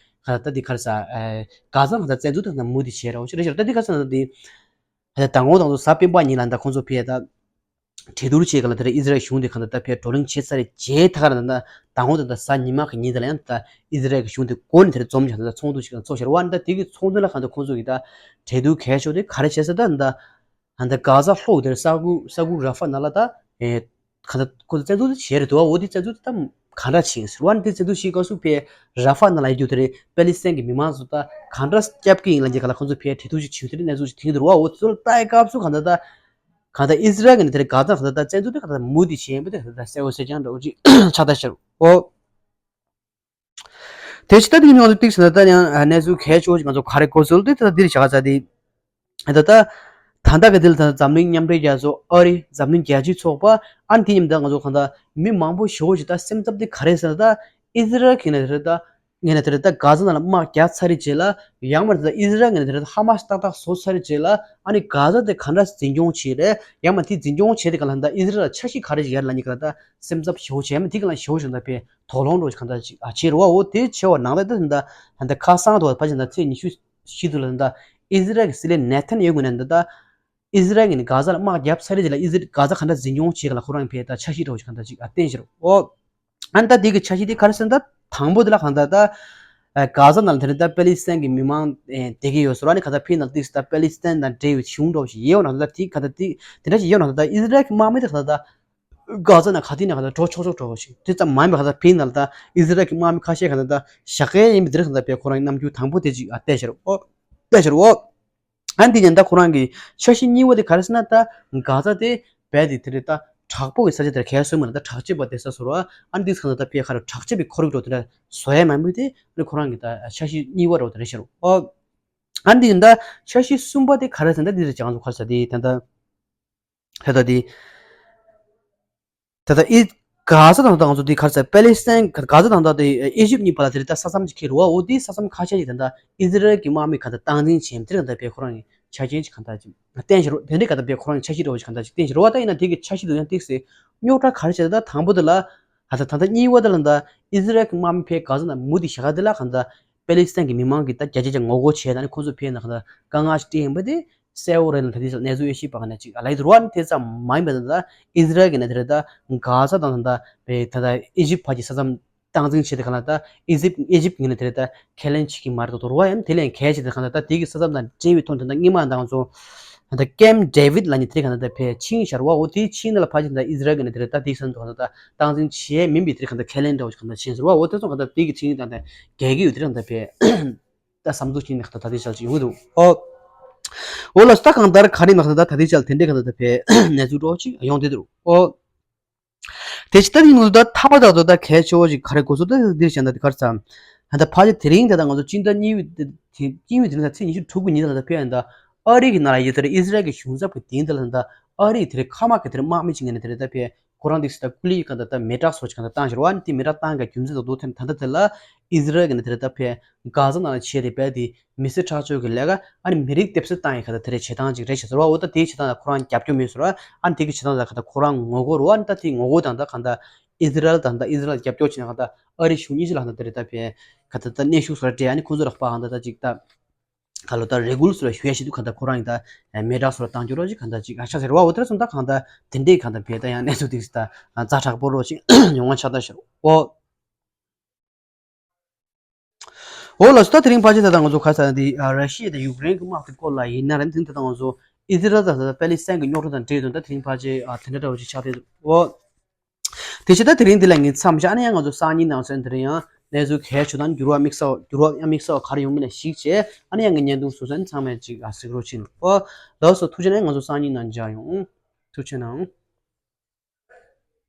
ག་ད་ད་དེ་ག་རེ་ས་ག་ས་ག་ད་བཙན་འཛུལ་དེ་ག་ད་མུ་དེ་བྱས་ར་འོ་ཤི་རེ་ཤར་ད་དེ་ག་ས་ན་དེ་ག་ད་ད་ངོ་དང་དུ་གཟའ་སྤེན་པ་ཉིན་ལ་ད་ཁོང་ཚོ་ཕེ་ད་གྲོས་བསྡུར་བྱས་ག་ལ་དེ་ར་ཨི་ཟི་རལ་གཞུང་དེ་ག་ད་ད་ཕེ་བགྲོ་གླེང་བྱས་ཚར་རེ་རྗེས་ད་ག་ར་ད་ད་ངོ་དང་ད་གཟའ་ཉི་མ་གི་ཉིན་དེ་ལ་ཡང་ད་ཨི་ཟི་རལ་གི་གཞུང་དེ་འགོ་ནས་དེ་ར་འཛོམས་ཀྱང་ད་ཚོགས་འདུ་ཞིག་ཚོགས་ཤར་བ་ད་དེ་གི་ཚོགས་འདུ་ལ་ག་ད་ཁོང་ཚོ་གི་ད་གྲོས་བསྡུར་གལ་ཆེ་ཤོས་དེ་ག་རེ་བྱས་ས་ད་ད། ད་ལྟ་གྷ་ས་ལྷོ་དེར་ས་ཁུལ་ས་ཁུལ་ར་ཧྥ་ནང་ལ་ད་ཨེ་ག་ད་ཁོ་ཚོ་བཙན་འཛུལ་དེ་བྱས་རེད་འདུག་འོ་དེ་བཙན་འཛུལ་དེ་ད་ག་འདྲ་ཕྱིན་ཟེར་བ་ནི་དེ་བཙན་འཛུལ་ཕྱིན་སྐབས་སུ་ཕེ་ར་ཧྥ་ནང་ལ་ཡོད་རྒྱུ་དེ་རེད་པེ་ལི་སི་ཐན་གྱི་མི་མང་ཚོ་ད་ག་འདྲ་སྐྱབས་ཀྱི་ཡིན་ལ་འདི་ག་ལ་ཁོ་ཚོ་ཕེ་གྲོས་བསྡུར་ཞིག་བྱེད་དེ་གནས་ཚུལ་ཞིག་ཐོན་འདུག་འོ་དེ་ཚོ་ལ་ལྟ་ཡི་སྐབས་སུ་ག་ད་ད་ག་ད་ཨི་ཟི་རལ་གི་ནས་དེ་རེད་ག་ད་ག་ད་ད་བཙན་འཛུལ་དེ་ག་ད་མུ་དེ་བྱས་ཡིན་པ་དེ་ག་ད་ད་གསལ་བོ་གསལ་རྐྱང་འདྲ་བོ་ཅིག་ཆགས་ད་ཤར་འོ། དེ་ཕྱི་ད་དེ་ང་ཚོ་ཏིག་ཟེར་ན་ད་ཡང་གནས་ཚུལ་གལ་ཆེ་བོ་ཞིག་ང་ཚོ་ག་རེ་གོ་ཚུལ་དེ་ད་འདིར་བཞག་ཚར་དེ། ད་ད་ད་ལྟ་གི་དེ་ལ་ད་འཛམ་གླིང་མཉམ་འབྲེལ་རྒྱལ་ཚོགས་ཨ་རི་འཛམ་གླིང་རྒྱལ་སྤྱིའི་ཚོགས་པ་ཨ་ནི་དེ་མཉམ་ད་ང་ཚོ་གང་ལྟར་མི་མང་པོ་ཞེ་པོ་ཞིག་ད་སེམས་འཚབ་དེ་ག་རེ་ཟེར་ན་ད་ཨི་ཟི་རལ་གྱི་ནས་དེ་ད་ངས་ནས་དེ་ད་གྷ་ཛ་ནང་ལ་དམག་རྒྱག་ཚར་རེ་རྗེས་ལ་ཡང་མ་ད་ཨི་ཟི་རལ་ངས་ནས་དེ་ད་ཧ་མ་སི་ཏག་ཏག་བཟོ་ཚར་རེ་རྗེས་ལ་ཨ་ནི་གྷ་ཛ་དེ་ག་འདྲ་འཛིན་སྐྱོང་བྱེད་རེད་ཡང་མ་དེ་འཛིན་སྐྱོང་བྱེད་དེ་ག་ལ་ད་ཨི་ཟི་རལ་ལ་འཆར་གཞི་ག་རེ་ཞིག་ཡར་ལ་ཉིད་ག་ལ་ད་སེམས་འཚབ་ཞེ་པོ་བྱས་མ་དེ་ག་ལ་ཞེ་པོ་ཞིག་ད་ཕེ། དོགས་སློང་འགྲོ་གང་ལྟར་ཅིག་ཨ་བྱེད་རོགས་འོ་དེ་བྱེད་པ་ནང་ལ་ད་ད་ད་ད་ཁ་སང་དུ་ཕ་ཅིག་ད་ཚེས་ཉི་ཤུ་བཞི་དུ་ལ་ད་ཨི་ཟི་རལ་གྱི་སྲིད་བློན་ནེ་ཐན་ཡ་ཧུ་ནས་ད་ད་ཨི་ཟི་རལ་གྱི་ནི་གྷ་ཛ་ལ་དམག་རྒྱབ་ཚར་རེད་ལ་ཨི་ཟི་རལ་གྷ་ཛ་ག་འདྲ་འཛིན་སྐྱོང་བྱེད་ག་ལ་ཁོ་རང་ཕེ་ད་འཆར་གཞི་འགྲོ་གང་ལྟར་ཅིག་ཨ་བསྟན་ཤེར་འོ། ཨ་ད་དེ་གི་འཆར་གཞི་དེ་ག་རེ་ཟེར་ན་ད་དང་པོ་དེ་ལ་གང་ལྟར་ད་གྷ་ཛ་ནང་ལ་དེ་རིང་ད་པེ་ལི་སི་ཐན་གྱི་མི་མང་བསྡད་ཀྱི་ཡོད་ཟེར་བ་ནི་ག་ད་ཕེ་ནང་ཏིག་ད་པེ་ལི་སི་ཐན་དང་འབྲེལ་བའི་གཞུང་འགྲོ་ཞིག་ཡོད་ན་ད་དེ་ག་ད་དེ་དེ་འདྲ་ཞིག་ཡོད་ན་ད་ཨི་ཟི་རལ་གྱི་དམག་མི་དེ་ག་ད་ད། གྷ་ཛ་ནང་ག་དུས་ནས་ག་ད་འགྲོ་ཆོག་ཆོག་འགྲོ་བ་ཞིག་དེ་ཙམ་མ་ཡིན་པ་ག་ད་ཕིན་ནང་ལ་ད་ཨི་ཟི་རལ་གྱི་དམག་མི་ཁ་ཤས་ག་ད་ད་ཞག་གས་ཡིན་པའི་དེར་ག་ད་པའི་ཁོ་རང་གི་རྣམ་འགྱུར་དང་པོ་དེ་ཅིག་ཨ་བལྟས་ཤར་འོ། བལྟས་ཤར་འོ། ཨ་འདི་ནས་ད་ཁོ་རང་གི་འཆར་གཞི་གཉིས་པ་དེ་ག་རེ་ཟེར་ན་ད་གྷ་ཛ་དེ་བལ་དེ་དེ་རེད་ད་དྲག་པོ་གི་ས་ཆ་དེར་གས་སོ་མ་ལ་ད་དྲག་སྤྱོད་པ་དེ་ས་སོ་ར་ཨ་འདི་ག་ད་ད་པའི་ཁ་རུ་དྲག་སྤྱོད་པའི་ཁོར་ཡུག་འགྲོ་དེ་འདྲ་བཟོ་ཡ་མ་མི་དེ་ཁོ་རང་གི་ད་འཆར་གཞི་གཉིས་པ་རེད་དེ་རེད་ཤར་འོ། ཨ་འདི་ནས་ད་འཆར་གཞི་གསུམ་པ་དེ་ག་རེ་ཟེར་ན་ད་འདི་རེད་ཅང་ཚོ་ག་རེ་ཟེར་དེ་ད་ད། ད་ལྟ་འདི། ད་ལྟ་ཨི། གྷ་ཛ་དང་ད་ང་ཚོ་འདི་ག་རེ་ཟེར་པེ་ལི་སི་ཐན་གྷ་ཛ་དང་ད་ལྟ་ཨི་ཇིབ་གཉིས་བར་ལ་དེ་རིང་ད་ས་མཚམས་ཅིག་འཁེལ་རུ་བ་འོ་འདི་ས་མཚམས་ཁ་ཤས་ཅིག་ད་ལྟ་ཨི་ཟི་རལ་གྱི་དམག་མི་ག་ད་སྟངས་འཛིན་བྱེད་དེ་རིང་ད་ལྟ་པའི་ཁོ་རང་གི་ཆ་རྐྱེན་ཅིག་ག་ད་ཅིག་བསྟན་ཤར་རོ་དེ་འདྲའི་ག་ད་པའི་ཁོ་རང་གི་འཆར་གཞི་རེ་བ་ཅིག་ག་ད་ཅིག་བསྟན་ཤར་རོ་བ་ད་ཡིན་ན་དེ་གི་འཆར་གཞི་དུ་ཡང་ཏིག་སེ་རྙོག་དྲ་ག་རེ་བྱས་ད་ད་དང་པོ་དེ་ལ་ད་ད་ད་ད་གཉིས་པ་དེ་ལ་ད་ཨི་ཟི་རལ་གྱི་དམག་མི་ཕའི་གྷ་ཛ་ནང་མུ་དེ་བཞག་ག་དེ་ལ་ག་ད་པེ་ལི་སི་ཐན་གྱི་མི་མང་གི་ད་བརྒྱ་ཆ་བརྒྱ་ངོ་རྒོལ་བྱས་ད་ནི་ཁོ་ཚོ་ཕའི་ནང་ག་ད་དཀའ་ངལ་ཞིག་སྤྲད་ཡིན་པ་དེ། གསལ་བོ་རེད་ལ་ད་དེ་ཚོ་གནས་ཚུལ་དབྱེ་ཞིབ་པ་ག་ནས་ཅིག་ལབ་ཡི་འདུག་ར་ནི་དེ་ཙམ་མ་ཡིན་པ་ད་ལྟ་ཨི་ཟི་རལ་གི་ནས་དེ་རེད་ད་གྷ་ཛ་དང་ད་ལྟ་བའི་ད་ལྟ་ཨི་ཇིབ་བར་གྱི་ས་མཚམས་སྟངས་འཛིན་བྱེད་དེ་ག་ལ་ད་ཨི་ཇིབ་ཨི་ཇིབ་གི་ནས་དེ་རེད་ད་ཁས་ལེན་བྱེད་ཀྱི་མ་རེད་དོ་རུ་བ་ཡང་དེ་ལས་གལ་ཆེ་དེ་ག་ལ་ད་དེ་གི་ས་མཚམས་དང་འབྲེལ་བའི་ཐོག་ད་ལྟ་སྔོན་མ་ད་ང་ཚོ་ད་ལྟ་ཀེམ་ཌེ་བིད་ལབ་ནི་དེ་ག་ལ་ད་ཕའི་ཆིངས་བཞག་རུ་བ་འོ་དེའི་ཆིངས་ནང་ལ་ཕ་ཆེན་ད་ཨི་ཟི་རལ་གི་ནས་དེ་རེད་ད་དེ་གི་ས་མཚམས་དུ་ག་ལ་ད་སྟངས་འཛིན་བྱེད་མིན་པའི་དེ་ག་ལ་ད་ཁས་ལེན་འདྲ་བོ་ཅིག་ག་ལ་ད་བྱེད་ཟེར་བ་འོ་དེ་ཚོ་ག་ལ་ད་དེ་གི་ཆིངས་ད་ལྟ་འགལ་གི་ཡོད་དེ་རེད་ད་ཕའི། ད་བསམ་ཚུལ་ཅིག་ནས་ད་ལྟའི་ཆར་ཅིག་ཡོང་གི་འདུག་ཨོ། འོ་ལགས་སོ་ད་གང་ལྟར་ག་རེ་ན་ད་ལྟ་ལྟའི་ཆར་དེ་འདྲའི་གང་ལྟར་ད་ཕའི་གནས་ཚུལ་འདྲ་བོ་ཅིག་ཡོང་བསྡད་འདུག་ཨོ། དེ་ཕྱི་ད་ནི་ང་ཚོ་ད་ཐ་མ་དག་ཏུ་ད་གལ་ཆེ་བོ་ཞིག་ག་རེ་གོ་སོང་ད་འདིར་བྱས་ན་ད་ག་རེ་ཟ། ད་ཕལ་ཆེར་དེ་རིང་དེ་ད་ང་ཚོ་སྤྱི་ཟླ་གཉིས་པའི་དེ་དེ་གཉིས་པའི་དེ་རིང་ད་ཚེས་ཉི་ཤུ་དྲུག་གི་ཉིན་ད་ད་ཕེབས་ཡིན་ད། ཨ་རི་གི་ནང་ལ་ཡོད་དེ་རེད། ཨི་ཟི་རལ་གྱི་གཞུང་ཚབ་ཀྱི་དེ་ཡིན་ད་ལ་ད་ཨ་རི་དེ་རེད། ཁ་མ་གི་དེ་རེད། དམག་མི་བྱེད་མཁན་ནི་དེ་རེད་ད་ཕེབས། ཁོ་རང་དེ་ད་ཀུ་ལི་ག་ད་ད་མེ་སྲེག་སོགས་ཀྱི་ག་ད་བཏང་ཞོར་བ་ནི་དེ་མེ་སྲེག་བཏང་ག་རྒྱུ་མཚན་ད་དོ་ཐེམ་ད་ད་དེ་ལ་ཨི་ཟི་རལ་གི་ནི་དེ་རེད་ད་ཕེབས། གྷ་ཟ་ནང་ལ་བྱས་ཏེ་བས་དེ་མི་སེར་ཁྲག་སྦྱོར་གྱི་ལས་ཀ་ཨ་ནི་མི་རིགས་སྡེབ་གསོད་བཏང་ཡི་ག་ད་དེ་རེད་བྱེད་སྟངས་ཅིག་རེད་བྱེད་ཟེར་བ། འོ་ད་དེའི་བྱེད་སྟངས་ལ་ཁོ་རང་རྒྱབ་སྐྱོར་མེད་ཟེར་བ། ཨ་ནི་དེ་གི་བྱེད་སྟངས་ལ་ག་ད་ཁོ་རང་ངོ་རྒོལ་རུ་བ་ནི་ད་དེ་ངོ་རྒོལ་དང་ད་ག་ད་ཨི་ཟི་རལ་དང་ད་ཨི་ཟི་རལ་རྒྱབ་སྐྱོར་བྱེད་ན་ག་ད་ཨ་རི་གཞུང་གཉིས་ཆ་ལ་ག་ད་དེ་རེད་ད་ཕེབས་ག་ད་ད་གནོན་ཤུགས་སོགས་རེད་སྤྲད། ཨ་ནི་ཁོང་ཚོ་ལ་ཕར་ག་ད་ད་ཅིག་ད། ག་ལོ་ད་རེ་སྐུལ་སོགས་ལ་ཞུ་ཡ་ཞིག་འདུག་ག་ད་ཁོ་རང་ཡིན་ད་མེ་སྲེག་སོགས་ལ་བཏང་རྒྱུ་རོགས་ཅིག་ག་ད་ཅིག་ཨ་ཤ་ཟེར་བ། འོ་དེར་སོང་ད་གང་ད་དེ་འདྲས་གང་ད་བས་ད་ཡང་གནས་ཚུལ་དེ་ད་ཛ་དྲག་པོ་རོགས་ཅིག་ཉུང་བ་ཆགས་ད་ཤར་འོ། འོ་ལ་སོ་ད་དེ་རིང་ཕལ་ཆེར་ད་ད་ང་ཚོ་ག་ས་འདི་ར་ཤི་ཡ་དང་ཡུཀ་རེན་གྱི་དམག་དེ་སྐོར་ལ་ཡིན་ན་རེད། དེ་ད་ང་ཚོ་ཨི་ཟི་རལ་དང་ད་པེ་ལི་སི་ཐན་གྱི་རྙོག་དྲ་དང་འབྲེལ་དོན་ད་དེ་རིང་ཕལ་ཆེར་དེ་འདྲ་འདྲ་བོ་ཅིག་ཆགས་བསྡད་འདུག་འོ། དེ་བྱས་ད་དེ་རིང་འདི་ལ་ངས་མཚམས་བཞག་ཨ་ནི་ཡང་ང་ཚོ་སང་ཉིན་ནང་ཚན་དེ་རིང་ཡང་གནས་ཚུལ་གལ་ཆེ་དང་འགྱུར་བ་དམིགས་བསལ་འགྱུར་བ་ཡང་དམིགས་བསལ་ག་རེ་ཡོང་མིན་ལ་གཞིགས་བྱས་ཨ་ནི་ཡང་ངའི་བརྙན་ཐུང་བཟོ་ས་ནི་ཚང་མས་ཅིག་ཨ་གཟིགས་རོགས་བྱེད། ཨོ་ལགས་སོ། ཐུགས་རྗེ་གནང་། ང་ཚོ་སང་ཉིན་ནང་མཇལ་ཡོང་། ཐུགས་རྗེ་གནང་།